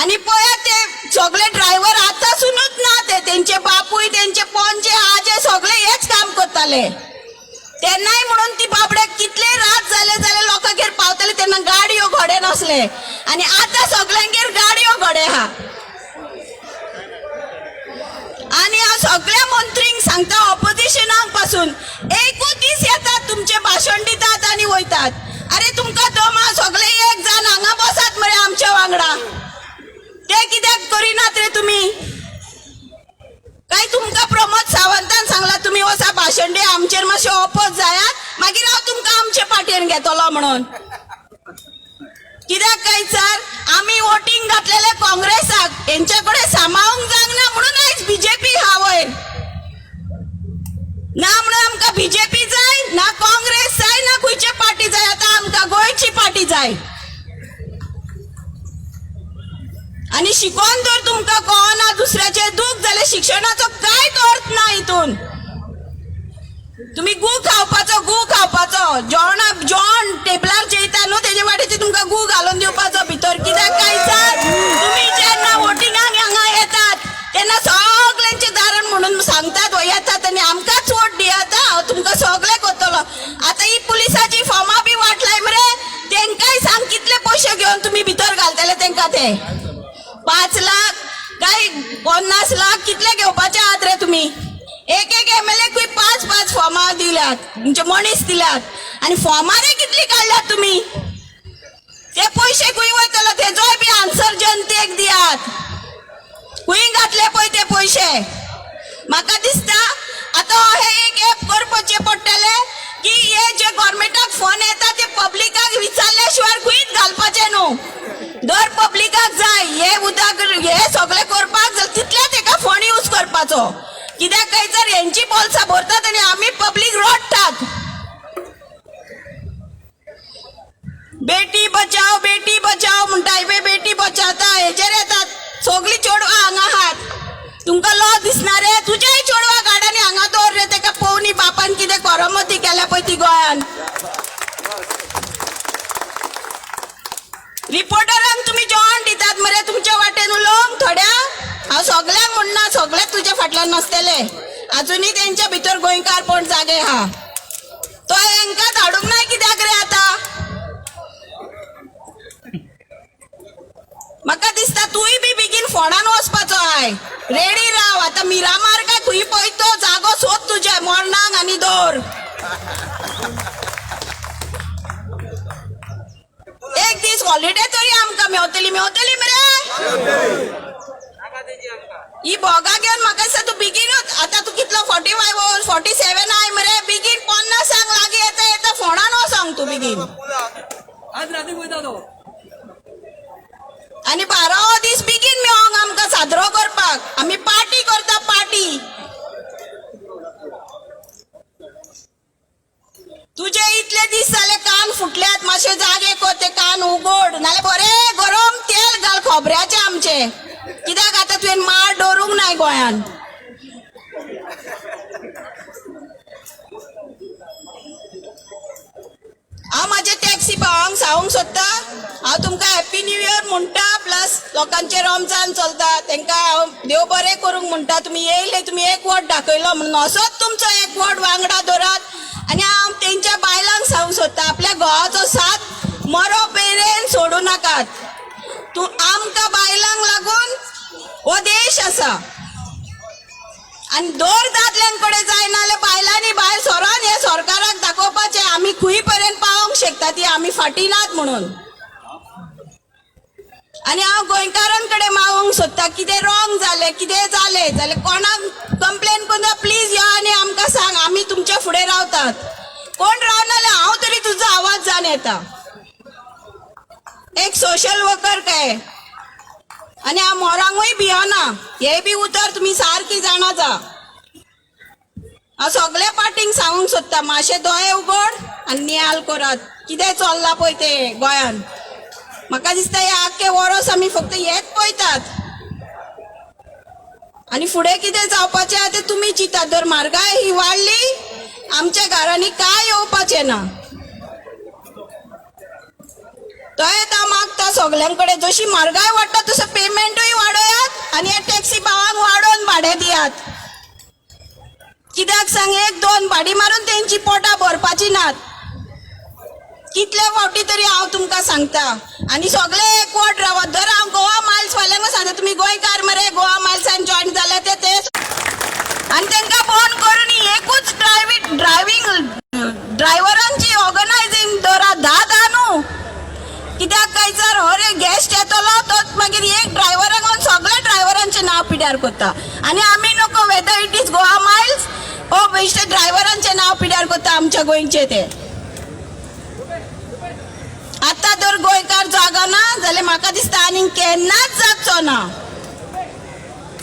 आनी पळयात ते सगळे ड्रायव्हर आतांसुनूच ना, ते तेंचे बापूय तेंचे पोंजे आजे सगळे हेच काम करताले तेन्नाय म्हणून ती बाबडे कितले रात जाले जाल्यार लोकांगेर पावतले तेन्ना गाडयो घोडे नासले आनी आतां सगळ्यांगेर गाडयो घोडे आहा. आनी हांव सगळ्या मंत्रींक सांगता, ऑपोजिशनाक पासून एकूच दीस येतात तुमचें भाशण दितात आनी वयतात. अरे तुमकां दम आहा, सगळे एक जाण हांगा बसात मरे आमच्या वांगडा, ते कित्याक करिनात रे तुमी? काय तुमकां प्रमोद सावंतान सांगला तुमी वचा भाशण दी आमचेर मातशें ओपोज जायात, मागीर हांव तुमकां आमचे पाटयेन घेतलो म्हणून. कित्याक काय सर, आमी वोटींग घातलेले काँग्रेसाक, तेंचे कडेन सांबाळूंक जावंक ना म्हणून आयज बीजेपी हा वयर ना म्हणून आमकां बीजेपी जाय ना काँग्रेस जाय ना खंयचे पार्टी जाय, आतां आमकां गोंयची पार्टी जाय. आनी शिकोन जर तुमकां कळना दुसऱ्याचें दूख जाल्यार शिक्षणाचो कांयच अर्थ ना हितून. तुमी गू खावपाचो, गू खावपाचो, जेवणा जेवण टेबलार जेयता न्हू तेजे वाटेचे तुमकां गू घालून दिवपाचो भितर. कित्याक काय सर, तुमी जेन्ना वोटिंगाक हांगा येतात तेन्ना सगल्यांचे दारण म्हणून सांगतात येतात आनी आमकांच वोट दियात, हांव तेंका ते 5 लाख काय 50 लाख कितले घेवपाचे आहात रे तुमी? एक एक एमएलए कुय 5-5 फॉर्मां दिल्यात, म्हणजे मनीस दिल्यात आनी फॉर्मां रे कितली काडल्यात तुमी? ते पयशे खंय वयतलो तेजोय बी आन्सर जनतेक दियात. खंय घातले पळय ते पयशे? म्हाका दिसता आतां हे एक एप करपाचें पडटलें की हे जे गव्हर्मेंटाक फोन येता ते पब्लिकाक विचारल्या शिवाय खंयच घालपाचें न्हू. दर पब्लिकाक जाय हे उदक हे सगळें करपाक जाय तितले तेका फोन यूज करपाचो. कित्याक काय जर हेंची बोल्सां भरतात आनी आमी पब्लीक रडटात. बेटी बचाव बेटी बचाव म्हणटा, हे बेटी बचावता हेचेर येतात सगळीं चेडवां हांगा आहात. तुमकां लॉ दिसना रे? तुज्याय चेडवा गार्डनी हांगा दवर रे, तेका पळोवनी बापान कितें करमती केल्या पळय ती गोंयान. रिपोर्टरांक तुमी जेवण दितात मरे तुमच्या वाटेन उलोवंक थोड्या. हांव सगल्यांक म्हणना, सगळेच तुज्या फाटल्यान नासतले, अजुनूय तेंच्या भितर गोंयकारपण जागे आहा. तो हेंकां धाडूंक ना कित्याक रे आतां? म्हाका दिसता तूंय बी बेगीन फोंडान वचपाचो I. Ready राव आतां मिरामार काय खंय पळय तो जागो सोद तुज्या मरणाक आनी दवर. एक दीस हॉलिडे तरी आमकां मेवतली मेवतली मरे. ही भोगां घेवन म्हाका दिसता तूं बेगीनूच आतां तूं कितलो 45 47 I मरे, बेगीन 50 लागीं येता येता फोंडान वचोंक तूं बेगीन. आज राती वयता तो. आनी 12 दीस बेगीन मेवोंक आमकां साजरो करपाक. आमी पार्टी करता पार्टी. तुजे इतले दीस जाले कान फुटल्यात, मातशे जागे कर ते कान उगड, नाल्यार बरें गरम तेल घाल खोबऱ्याचें आमचें. कित्याक आतां तुवें मार दवरूंक नाय गोंयान. हांव म्हाजे टॅक्सी भावांक सांगूंक सोदता, हांव तुमकां हॅप्पी न्यू इयर म्हणटा, प्लस लोकांचे रमजान चलता तेंकां हांव देव बरें करूंक म्हणटा. तुमी येयले, तुमी एक वोट दाखयलो म्हणून असोच तुमचो एक वोट वांगडा दवरात. आनी हांव तेंच्या बायलांक सांगूंक सोदता, आपल्या घोवाचो साथ मरो मेरेन सोडूं नाकात. तूं आमकां बायलांक लागून हो देश आसा. आनी दर दादल्यांकडे जायना जाल्यार बायलांनी भायर सरोन हे सरकाराक दाखोवपाचें आमी खंय पर्यंत पावोंक शकता ती, आमी फाटीं नात म्हणून. आनी हांव गोंयकारांकडे मागूंक सोदता, कितें रॉंग जालें कितें जालें जाल्यार कोणाक कंप्लेन करून प्लीज यो आनी आमकां सांग, आमी तुमच्या फुडें रावतात. कोण रावना जाल्यार हांव तरी तुजो आवाज जावन येता. एक सोशल वर्कर काय आनी हांव मोरांकूय भियना, हे बी उतर तुमी सारकी जाणा जा. हांव सगळे पार्टींक सांगूंक सोदता, मातशे दोळे उगड आनी नियाल करात कितें चल्लां पळय तें गोंयान. म्हाका दिसता हे आख्खे वरोस आमी फक्त हेच पळयतात आनी फुडें कितें जावपाचें आहा तें तुमी चिंतात. जर म्हारगाय ही वाडली आमच्या घरांनी कांय येवपाचें ना. तोय हांव मागता सगल्यांकडे, जशी म्हारगाय वाडटा तसो पेमेंटूय वाडयात आनी हे टॅक्सी भावांक वाडोवन भाडें दियात. कित्याक सांग, 1-2 भाडी मारून तेंची पोटां भरपाची नात. कितले फावटी तरी हांव तुमकां सांगता. आनी सगळे एकवट रावात. दर हांव गोवा मायल्स वाल्यांक सांगता, तुमी गोंयकार मरे, गोवा मायल्सान जॉयन जाले ते ते आनी तेंकां फोन करून एकूच ड्रायव्हिंग ड्रायव्हरांची ऑर्गनायझींग दवरात 10-10 न्हू. कित्याक काय जर हर एक गेस्ट येतलो तो मागीर एक ड्रायव्हराक वचून सगळे ड्रायव्हरांचें नांव पिड्यार करता. आनी आमी नको whether it is Goa Miles ओ बेश्टे ड्रायव्हरांचें नांव पिड्यार करता आमच्या गोंयचे ते. आतां जर गोंयकार जागना जाल्यार म्हाका दिसता आनीक केन्नाच जागचो ना.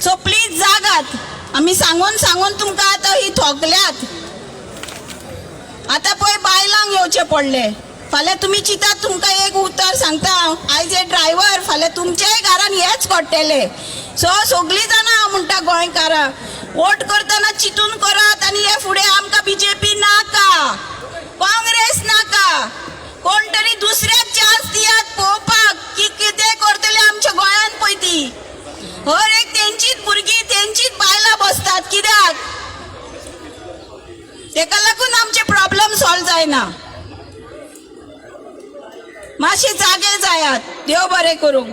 सो प्लीज जागात. आमी सांगून सांगून तुमकां आतां ही थोकल्यात. आतां पळय बायलांक येवचें पडलें. फाल्यां तुमी चिंतात, तुमकां एक उतर सांगता हांव, आयज हे ड्रायव्हर फाल्यां तुमच्याय घरान हेच घडटले. सो सगळीं जाणां हांव म्हणटा गोंयकारां, वोट करतना चिंतून करात आनी हे फुडें आमकां बीजेपी नाका, काँग्रेस नाका, कोण तरी दुसऱ्याक चान्स दियात पळोवपाक की कितें करतले आमच्या गोंयान पळय ती. हर एक तेंचीच भुरगीं तेंचीच बायलां बसतात कित्याक? तेका लागून आमचे प्रॉब्लम सॉल्व जायना. मातशे जागे जायात. देव बरें करूं.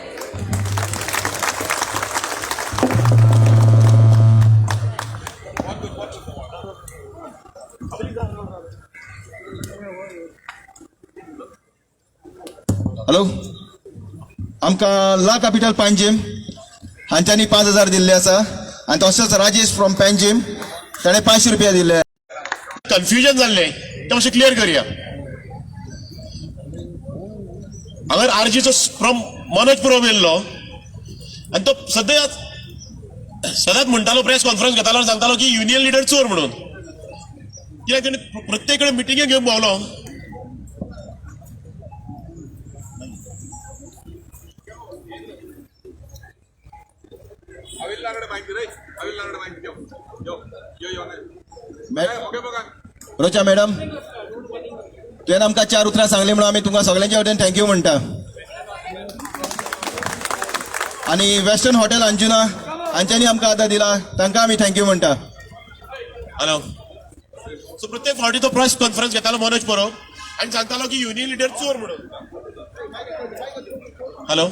हॅलो, आमकां ला कॅपिटल पांजीम हांच्यांनी 5,000 दिल्ले आसा आनी तशेंच राजेश फ्रॉम पांजीम ताणें 500 रुपया दिल्ले. कन्फ्युजन जाल्लें तें मातशें क्लियर करया. हांगर आरजीचो फ्रॉम मनोज पुरोब येयल्लो आनी तो सद्या सदांच म्हणटालो, प्रेस कॉन्फरन्स घेतालो आनी सांगतालो की युनियन लिडर चोर म्हणून. कित्याक तेणी प्रत्येक कडेन मिटिंगे घेवन भोंवलो. रोचा मॅडम, तुवें आमकां 4 उतरां सांगली म्हणून आमी तुमकां सगळ्यांच्या वटेन thank you म्हणटा. आनी वेस्टर्न हॉटेल अंजुना हांच्यांनी आमकां आदार दिला, तांकां आमी thank you म्हणटा. हॅलो, सो प्रत्येक फावटी तो प्रेस कॉन्फरन्स घेतालो मनोज परब आनी सांगतालो की युनियन लिडर चोर म्हणून. हॅलो,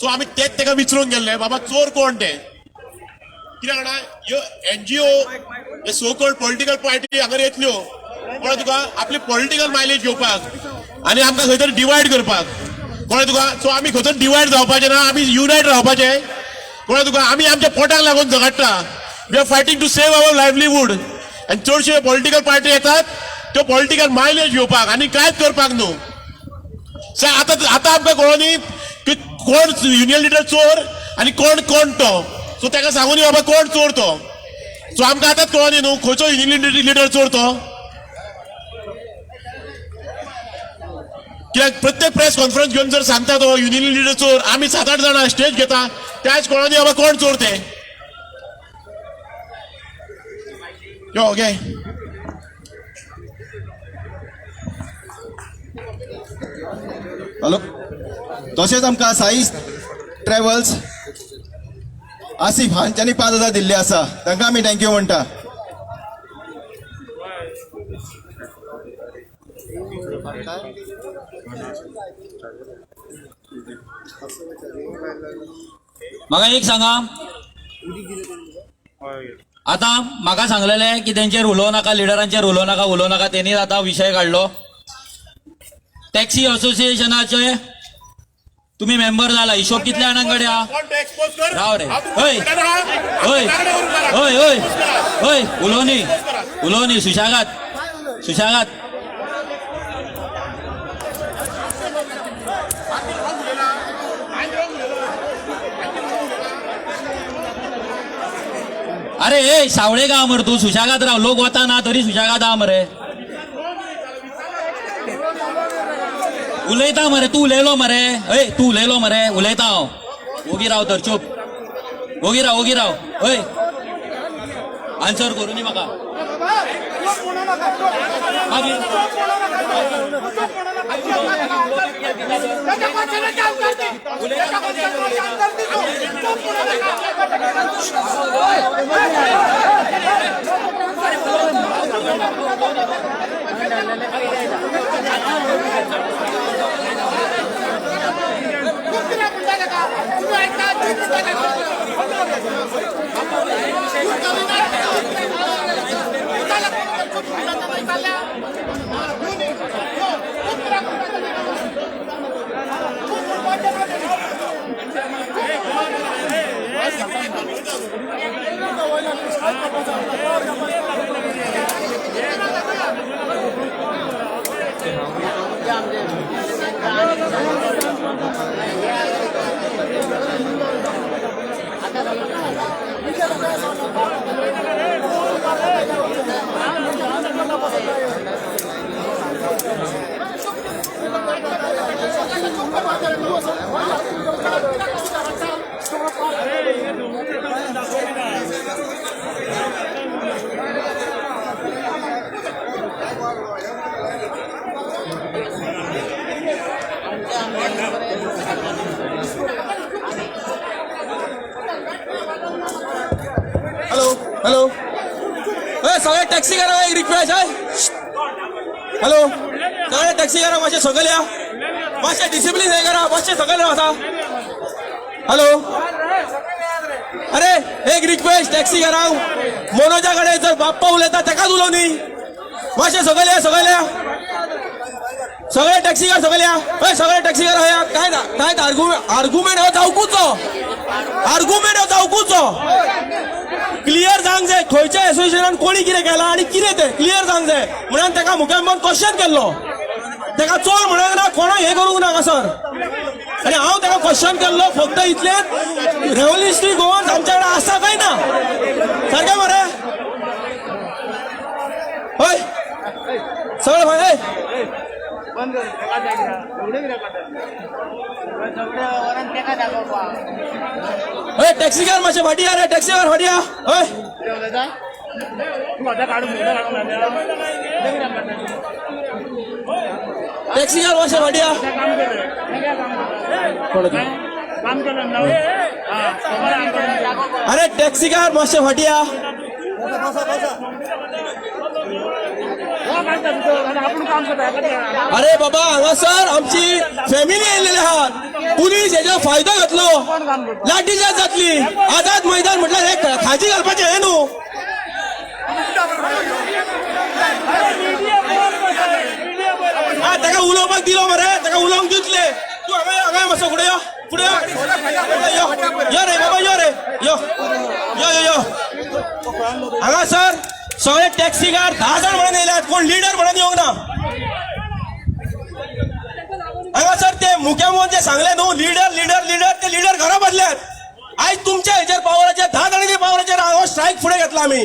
सो आमी तेच ताका विचारूंक गेल्ले, बाबा चोर कोण ते? कित्याक जाणा, ह्यो एनजीओ हे सो कॉल्ड पॉलिटिकल पार्टी हांगर येतल्यो कळ्ळें तुका, आपली पॉलिटिकल मायलेज घेवपाक आनी आमकां खंय तरी डिवायड करपाक, कळ्ळें तुका. सो आमी खंय तरी डिवायड जावपाचें ना, आमी युनायट रावपाचें, कळ्ळें तुका. आमी आमच्या पोटाक लागून झगडटा, we are fighting to save our livelihood. आनी चडश्यो पॉलिटिकल पार्टी येतात त्यो पॉलिटिकल मायलेज घेवपाक आनी कांयच करपाक न्हू. सो आतां आतां आमकां कळोनी न्ही की कोण युनियन लिडर चोर आनी कोण कोण तो. सो ताका सांगूनी बाबा कोण चोर तो. सो आमकां आतांच कळोनी न्हू खंयचो युनियन लिडर चोर तो. कित्याक प्रत्येक प्रेस कॉन्फरन्स घेवन जर सांगता तो युनियन लिडर चोर, आमी 7-8 जाणां स्टेज घेता त्याच कळोनी बाबा कोण चोर ते. यो ओके. हॅलो, तशेंच आमकां साई ट्रॅव्हल्स आसिफ हांच्यांनी 5,000 दिल्ले आसा, तांकां आमी thank you म्हणटा. म्हाका एक सांगा, आतां म्हाका सांगलेलें की तेंचेर उलोवं नाका, लिडरांचेर उलोवं नाका, उलोवं नाका. तेणी आतां विशय काडलो. टॅक्सी असोसिएशनाचे तुम्ही मेंबर जाला, हिशोब कितल्या जाणां कडेन आहा? राव रे, हय हय हय हय हय, उलोवनी उलोवनी, सुशागात सुशागात. अरे ए सावळे गांव मरे, तूं सुशागात राव, लोक वता ना तरी सुशागात आहा मरे. उलयता मरे तूं, उलयलो मरे, हय तूं उलयलो मरे, उलयता हांव. ओगी राव तर, चूप, ओगी राव, ओगी राव. हय आन्सर करूं न्ही म्हाका. मागीर हॅलो हॅलो, सगळ्या टॅक्सीकारांक एक रिक्वेस्ट आहे. हॅलो, सगळ्या टॅक्सीकारांक मातशें सकयल या, मातशें डिसिप्लीन हें करा, मातशें सकयल वचा. हॅलो, अरे एक रिक्वेस्ट टॅक्सीकारांक, मनोजा कडेन जर बाप्पा उलयता तेकाच उलोवनी, मातशें सकयल या, सकयल या, सगळे टॅक्सीकार सगळे या, हय सगळे टॅक्सीकार हय. काय काय आर्ग्युमेंट हो जावकूचो, आर्ग्युमेंट हो जावकूचो. क्लियर जावंक जाय खंयच्या एसोसिएशनान कोणी कितें केलां आनी कितें तें क्लियर जावंक जाय. म्हणून ताका मुखेलमंत्री क्वेश्चन केल्लो, ताका चोर म्हणूंक ना, कोणा हें करूंक ना सर. आनी हांव ताका क्वेश्चन केल्लो फक्त इतलें, रेव्होल्युशनरी गोवन्स आमच्या कडेन आसा काय ना, सारकें मरे? हय सगळे हय. हय टॅक्सीकार मातशें फाटी या रे, टॅक्सीकार फाटी या. हय टॅक्सीकार मातशें फाटी या. अरे टॅक्सीकार मातशें फाटी या. अरे बाबा हांगासर आमची फॅमिली येयलेली आहात, पुलीस हेजो फायदो घेतलो, लाठीचार्ज जातली. आझाद मैदान म्हटल्यार हे खाजी घालपाचें हें न्हू. हा ताका उलोवपाक दिलो मरे, ताका उलोवंक दितले. तूं हांगा यो, हांगा मातसो फुडें यो, फुडें यो, यो रे बाबा, यो रे, यो यो यो यो. हांगासर सगळे टॅक्सीकार 10 जाण म्हणून येयल्यात, कोण लिडर म्हणून येवंक ना. हांगासर ते मुख्यमंत्री जे सांगले न्हू लिडर लिडर लिडर, ते लिडर घरा बदल्यात. आयज तुमच्या हेजेर पावराचेर 10 जाणांच्या पावराचेर हांगा स्ट्रायक फुडें घेतला आमी.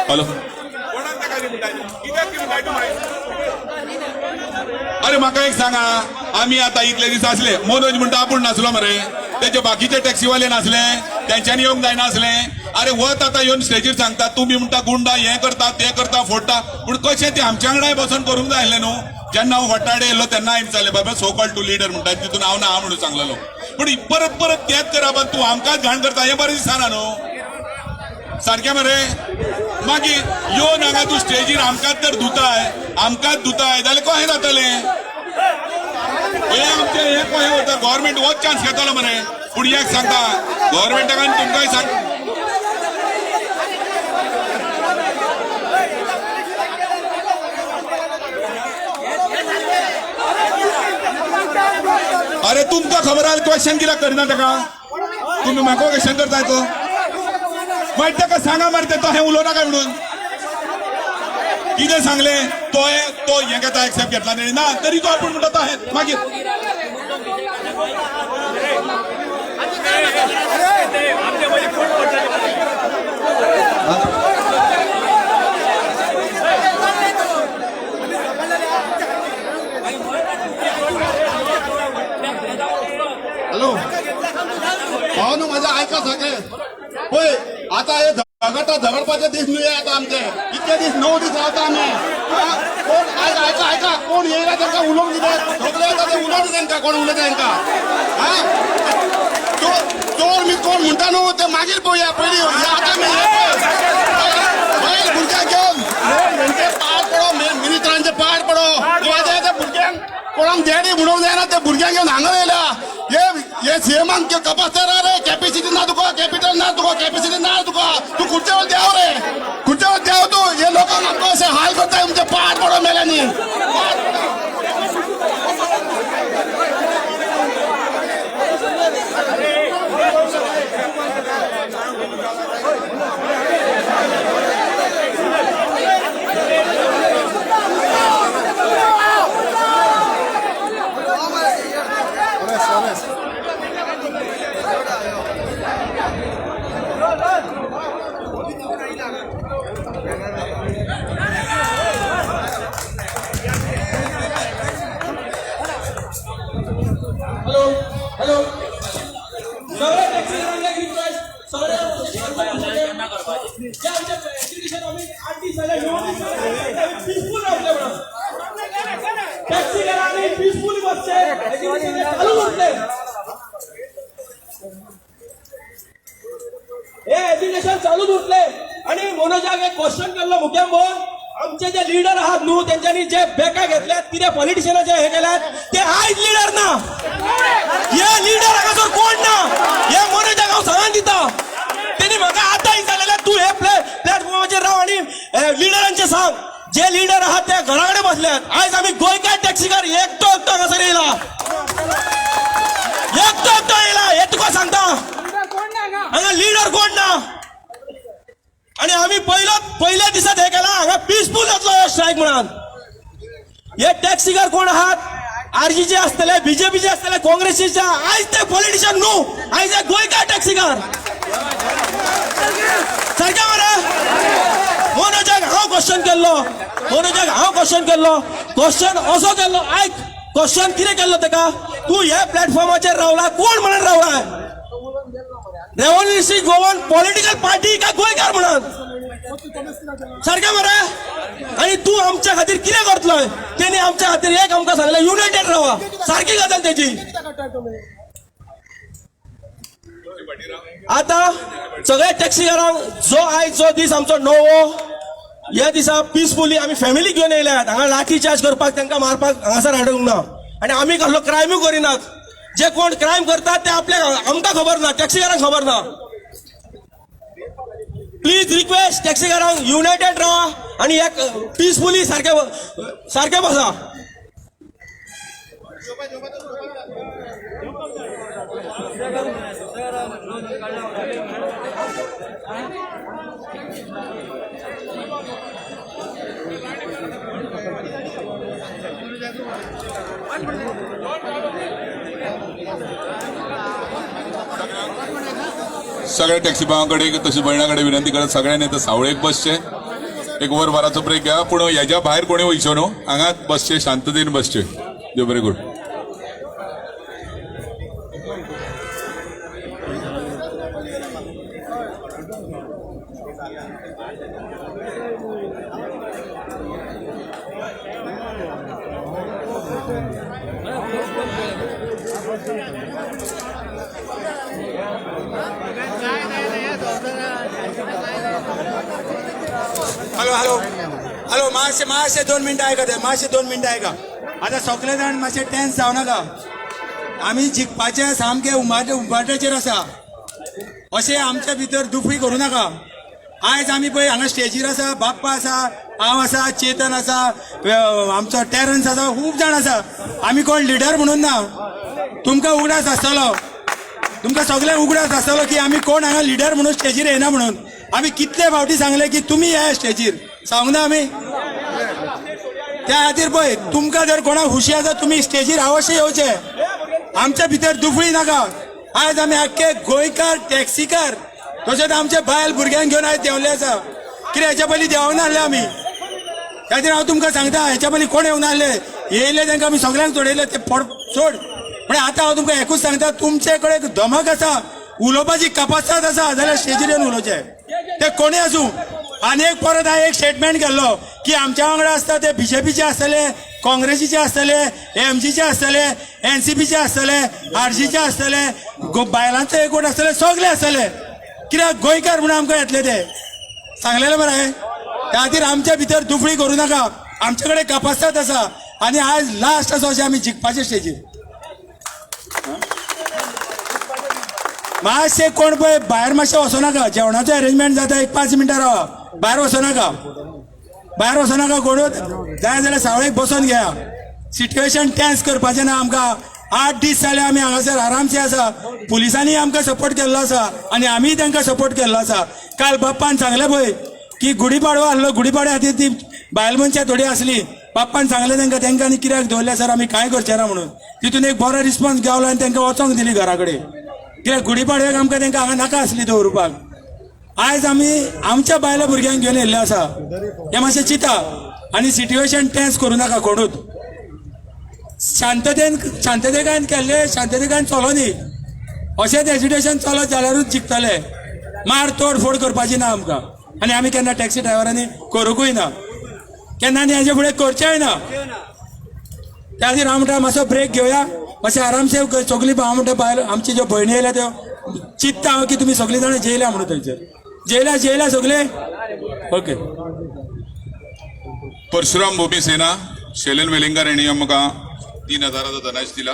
हॅलो, अरे म्हाका एक सांगा, आमी आतां इतले दीस आसले, मनोज म्हणटा आपूण नासलो मरे, तेजे बाकीचे टॅक्सीवाले नासले, तेंच्यांनी येवंक जायनासलें. अरे वत आतां येवन स्टेजीर सांगता तुमी म्हणटा गुंडा हें करता तें करता फोडटा, पूण कशें तें आमच्या वांगडाय बसून करूंक जाय आसलें न्हू. जेन्ना हांव वट्टाडे येयलो तेन्ना हांवें विचारलें, बाबा सो कॉल्ड टू लिडर म्हणटा तितून हांव ना म्हणून सांगलेलो, पूण परत परत तेंच करप, तूं आमकांच घाण करता हें बरें दिसना न्हू सारकें मरे. मागीर येवन हांगा तूं स्टेजीर आमकांच तर धुताय, आमकांच धुताय जाल्यार कशें जातलें? हें आमचें हें कशें वता? गव्हर्मेंट होच चान्स घेतलो मरे. पूण एक सांगता गव्हर्मेंटाक आनी तुमकांय सांग, अरे तुमकां खबर आसा क्वेश्चन कित्याक करिना ताका? तुमी म्हाका क्वेश्चन करताय तो मागीर ताका सांगा मरे तो हें उलोवनाका म्हणून. कितें सांगलें तो तो हें घेता एक्सेप्ट घेतला तेणी ना तरी तो आपूण म्हणटा तो हें मागीर. हॅलो भाव न्हू म्हजें आयका सगळें. पळय आतां हे झगडटा, झगडपाचे दीस न्हू हे आतां आमचे, इतके दीस 9 दीस रावता आमी. कोण आयका आयका आयका कोण येयला तांकां उलोवंक दिता, सगळे येता ते उलोवंक दिता तांकां, कोण उलयता तांकां. हा चोर मी कोण म्हणटा न्हू ते मागीर पळोवया, पयलीं हे आतां मी पळय भुरग्यांक घेवन हेंचे पाड पडो, मिनिस्टरांचे पाड पडो, त्या भुरग्यांक कोणाक डॅडी म्हणूंक जायना, ते भुरग्यांक घेवन हांगा येयला. हे सीएमाक कपासता रे, कॅपेसिटी ना तुका, कॅपिटल ना तुका, कॅपेसिटी ना तुका, तूं खुर्चेवर देंव रे, खुर्चेवर देंव तूं. हे लोकांक आमकां अशें हाल करता, तुमचे पाड पडो मेल्यांनी. हॅलो हॅलो सगळे टॅक्सीकारांक रिक्वेस्ट, सगळे जे आमच्या एज्युकेशन आमी 8 दीस जाले, 9 दीस जाले पिसफूल रावले म्हणून टॅक्सीकारांनी पिसफूल बसचे, एज्युकेशन चालू उरले. हे एज्युकेशन चालूच उरले. आनी मनोजाक एक क्वेश्चन केल्लो मुखेल हांव आमचे जे लिडर आहात न्हू, तेंच्यांनी जे बॅका घेतल्यात, कितें पॉलिटिशियनाचे हे केल्यात, ते आयज लिडर ना. हे लिडर हांगासर कोण ना, हे मनोजाक हांव सांगून दिता. तेणी म्हाका आतां विचारलेलें, तूं हे प्लॅटफॉर्माचेर राव आनी लिडरांचे सांग. जे लिडर आहात ते घरा कडेन बसल्यात. आयज आमी गोंयकार टॅक्सीकार एकटो एकटो हांगासर येयला, एकटो एकटो येयला, हे तुका सांगता. हांगा लिडर कोण ना. आणि आमी पयल्या दिसात हे केला, हांगा पिसफूल जातलो हो स्ट्रायक म्हणून. हे टॅक्सीकार कोण आहात, आरजीचे आसतले, बीजेपीचे आसतले, काँग्रेसीचे, आयज ते पॉलिटिशियन न्हू, आयज हे गोंयकार टॅक्सीकार. सारकें मरे? मनोजाक हांव क्वेश्चन केल्लो, मनोजाक हांव क्वेश्चन केल्लो, क्वेश्चन असो केल्लो, आयक क्वेश्चन कितें केल्लो तेका, तूं ह्या प्लॅटफॉर्माचेर रावला कोण म्हणून रावला, रेव्होल्युशनरी गोवन पॉलिटिकल पार्टी काय गोंयकार म्हणून? सारकें मरे? आनी तूं आमच्या खातीर कितें करतलोय? तेणी आमच्या खातीर एक आमकां सांगलें, युनायटेड रावा. सारकी गजाल तेजी. आतां सगळ्या टॅक्सीकारांक जो आयज जो दीस आमचो नवो, ह्या दिसा पिसफुली आमी फॅमिली घेवन येयल्यात. हांगा लाठी चार्ज करपाक, तांकां मारपाक हांगासर हाडूंक ना. आनी आमी कसलो क्रायमूय करिनात. जे कोण क्रायम करतात ते आपल्याक आमकां खबर ना, टॅक्सीकारांक खबर ना. प्लीज रिक्वेस्ट टॅक्सीकारांक युनायटेड रावा आनी एक पिसफुली सारके सारके बसा. सगळ्या टॅक्सी भावां कडेन तशीच भयणां कडेन विनंती करत सगळ्यांनी आतां सावळेक बसचे, एक वर भराचो ब्रेक घ्या. पूण हेज्या भायर कोणी वयचो न्हू, हांगाच बसचे, शांततेन बसचे. देव बरें करूं. हॅलो हॅलो हॅलो, मातशें मातशें 2 मिनटां आयका, ते मातशें 2 मिनटां आयका. आतां सगळे जाण मातशें टेन्स जावं नाका. आमी जिखपाचें सामकें उमाट्याचेर आसा. अशें आमच्या भितर दुफळी करूं नाका. आयज आमी पळय हांगा स्टेजीर आसा, बाप्पा आसा, हांव आसा, चेतन आसा, आमचो टेरन्स आसा, खूब जाण आसा. आमी कोण लिडर म्हणून ना. तुमकां उगडास आसतलो, तुमकां सगळ्यांक उगडास आसतलो की आमी कोण हांगा लिडर म्हणून स्टेजीर येना म्हणून. आमी कितले फावटी सांगले की तुमी या स्टेजीर, सांगूंक ना आमी. त्या खातीर पळय तुमकां जर कोणाक खुशी आसा तुमी स्टेजीर अवश्य येवचे. आमच्या भितर दुफळी नाका. आयज आमी आख्खे गोंयकार टॅक्सीकार तशेंच आमचे बायल भुरग्यांक घेवन आयज देंवले आसा. कितें हेच्या पयलीं देंवना आसले आमी. त्या खातीर हांव तुमकां सांगता, हेच्या पयलीं कोण येवना आसले, येयले तांकां आमी सगळ्यांक चडयले, ते सोड. पण आतां हांव तुमकां एकूच सांगता, तुमचे कडेन धमक आसा, उलोवपाची कपासात आसा जाल्यार स्टेजीर येवन उलोवचें, ते कोणूय आसूं. आनी एक परत हांवें एक स्टेटमेंट केल्लो की आमच्या वांगडा आसता ते बीजेपीचे आसतले, काँग्रेसीचे आसतले, एमजीचे आसतले, एनसीपीचे आसतले, आरजीचे आसतले, बायलांचो एकवट आसतले, सगळे आसतले. कित्याक गोंयकार म्हणून आमकां येतले ते सांगलेले मरे हांवें. त्या खातीर आमच्या भितर दुफळी करूं नाका. आमचे कडेन कपासात आसा आनी आयज लास्ट आसा अशें आमी जिखपाचे स्टेजीर. मातशें कोण पळय भायर मातशें वचो नाका, जेवणाचो अरेंजमेंट जाता, एक 5 मिनटां रावा, भायर वचो नाका, भायर वचो नाका कोणूच. जाय जाल्यार सावळेक बसोन घेया. सिट्युएशन टेन्स करपाचें ना आमकां. 8 दीस जाले आमी हांगासर आरामसे आसा. पुलिसांनी आमकां सपोर्ट केल्लो आसा आनी आमीय तांकां सपोर्ट केल्लो आसा. काल बाप्पान सांगलें पळय की गुढीपाडवो आसलो, गुढीपाडव्या खातीर ती बायल मनशां थोडी आसली. बाप्पान सांगलें तांकां, तांकां आनी कित्याक दवरलें सर, आमी कांय करचें ना म्हणून. तितून एक बरो रिस्पॉन्स गावलो आनी तांकां वचोंक दिली घरा कडेन. कित्याक गुढीपाडव्याक आमकां तांकां हांगा नाका आसली दवरुपाक. आयज आमी आमच्या बायलां भुरग्यांक घेवन येयल्ले आसा, हें मातशें चिंता आनी सिट्युएशन टेन्स करूं नाका कोणूच. शांततेन शांततेकान केल्ले, शांततेकान चलो न्ही. अशेंच एजिटेशन चलत जाल्यारूच जिखतले. मार तोड फोड करपाची ना आमकां. आनी आमी केन्ना टॅक्सी ड्रायव्हरांनी करूंकूय ना, केन्ना आनी हेजे फुडें करचेंय ना. त्या खातीर हांव म्हणटा मातसो ब्रेक घेवया, मातशें आरामसे सगळीं हांव म्हणटा बायल आमची ज्यो भयणी येयल्या त्यो चिंत्ता हांव की तुमी सगळीं जाणां जेयल्या म्हणून थंयसर. जेयल्या जेयल्या सगळे? ओके. परशुराम भूमी सेना शैलेन वेलिंगकर यांनी आमकां 3000 धनाश दिला.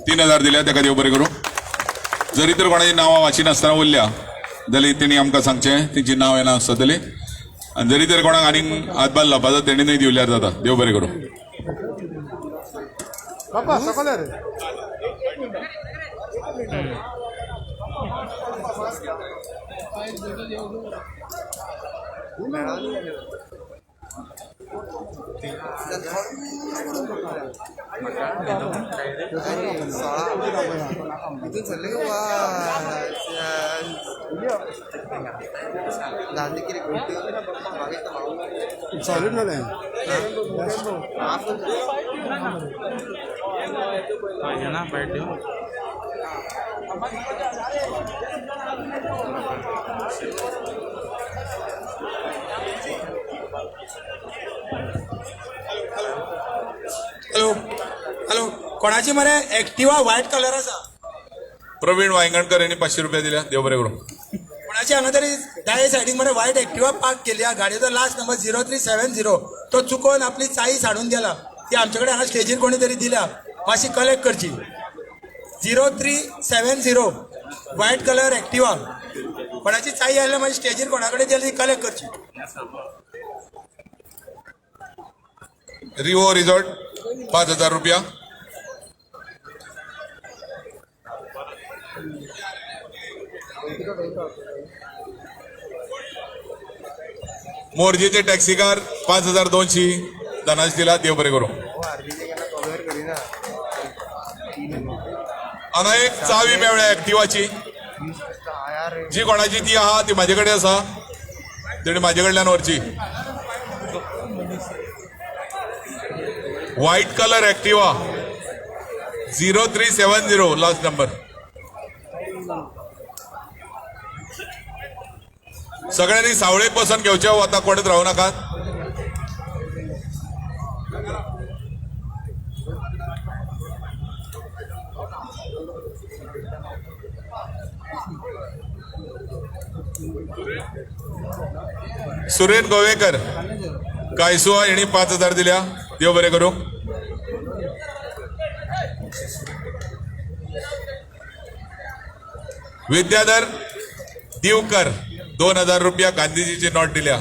3000 दिल्या, ताका देव बरें करूं. जरी तर कोणाची नांवां वाचिनासतना उरल्या जाल्यार तेणी आमकां सांगचें, तेंची नांव येना आसतली. आनी जरी तर कोणाक आनीक हातभार लावपाचो तेणी न्हय दिवल्यार जाता. देव बरें करूं. हॅलो हॅलो, कोणाची मरे एक्टिवा व्हायट कलर आसा. प्रवीण वायंगणकर यांनी 500 रुपया दिल्या. देव बरें करूं. कोणाची हांगा तरी दाये सायडीक मरे व्हायट एक्टिवा पार्क केली आहा. गाडयेचो लास्ट नंबर 0370. तो चुकोन आपली चाई साडून गेला. ती आमचे कडेन हांगा स्टेजीर कोणी तरी दिल्या, मातशी कलेक्ट करची. 0370 व्हायट कलर एक्टिवा. कोणाची चाई आयल्या मागीर स्टेजीर कोणा कडेन दिल्या ती कलेक्ट करची. रिओ रिझॉर्ट 5000 रुपया. मोरजीचे टॅक्सीकार 5200 धनाश दिला. देव बरें करूं. हांगा एक चावी मेळ्ळ्या एक्टिवाची, जी कोणाची ती आहा ती म्हाजे कडेन आसा, तेणी म्हाजे कडल्यान व्हरची. White colour Activa 0370 last number. सगळ्यांनी सावळेक बसून घेवचे, आतां कोणच रावू नाकात. सुरेन गोवेकर कायसुआ यांनी 5000 दिल्या. देव बरें करूं. विद्याधर दिवकर 2000 रुपया गांधीजीची नोट दिल्या.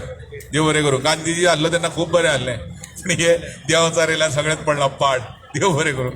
देव बरें करूं. गांधीजी आहलो तेन्ना खूब बरें आहलें, पूण हे देवाचार येयल्यार सगळ्यांत पडला पाड. देव बरें करूं.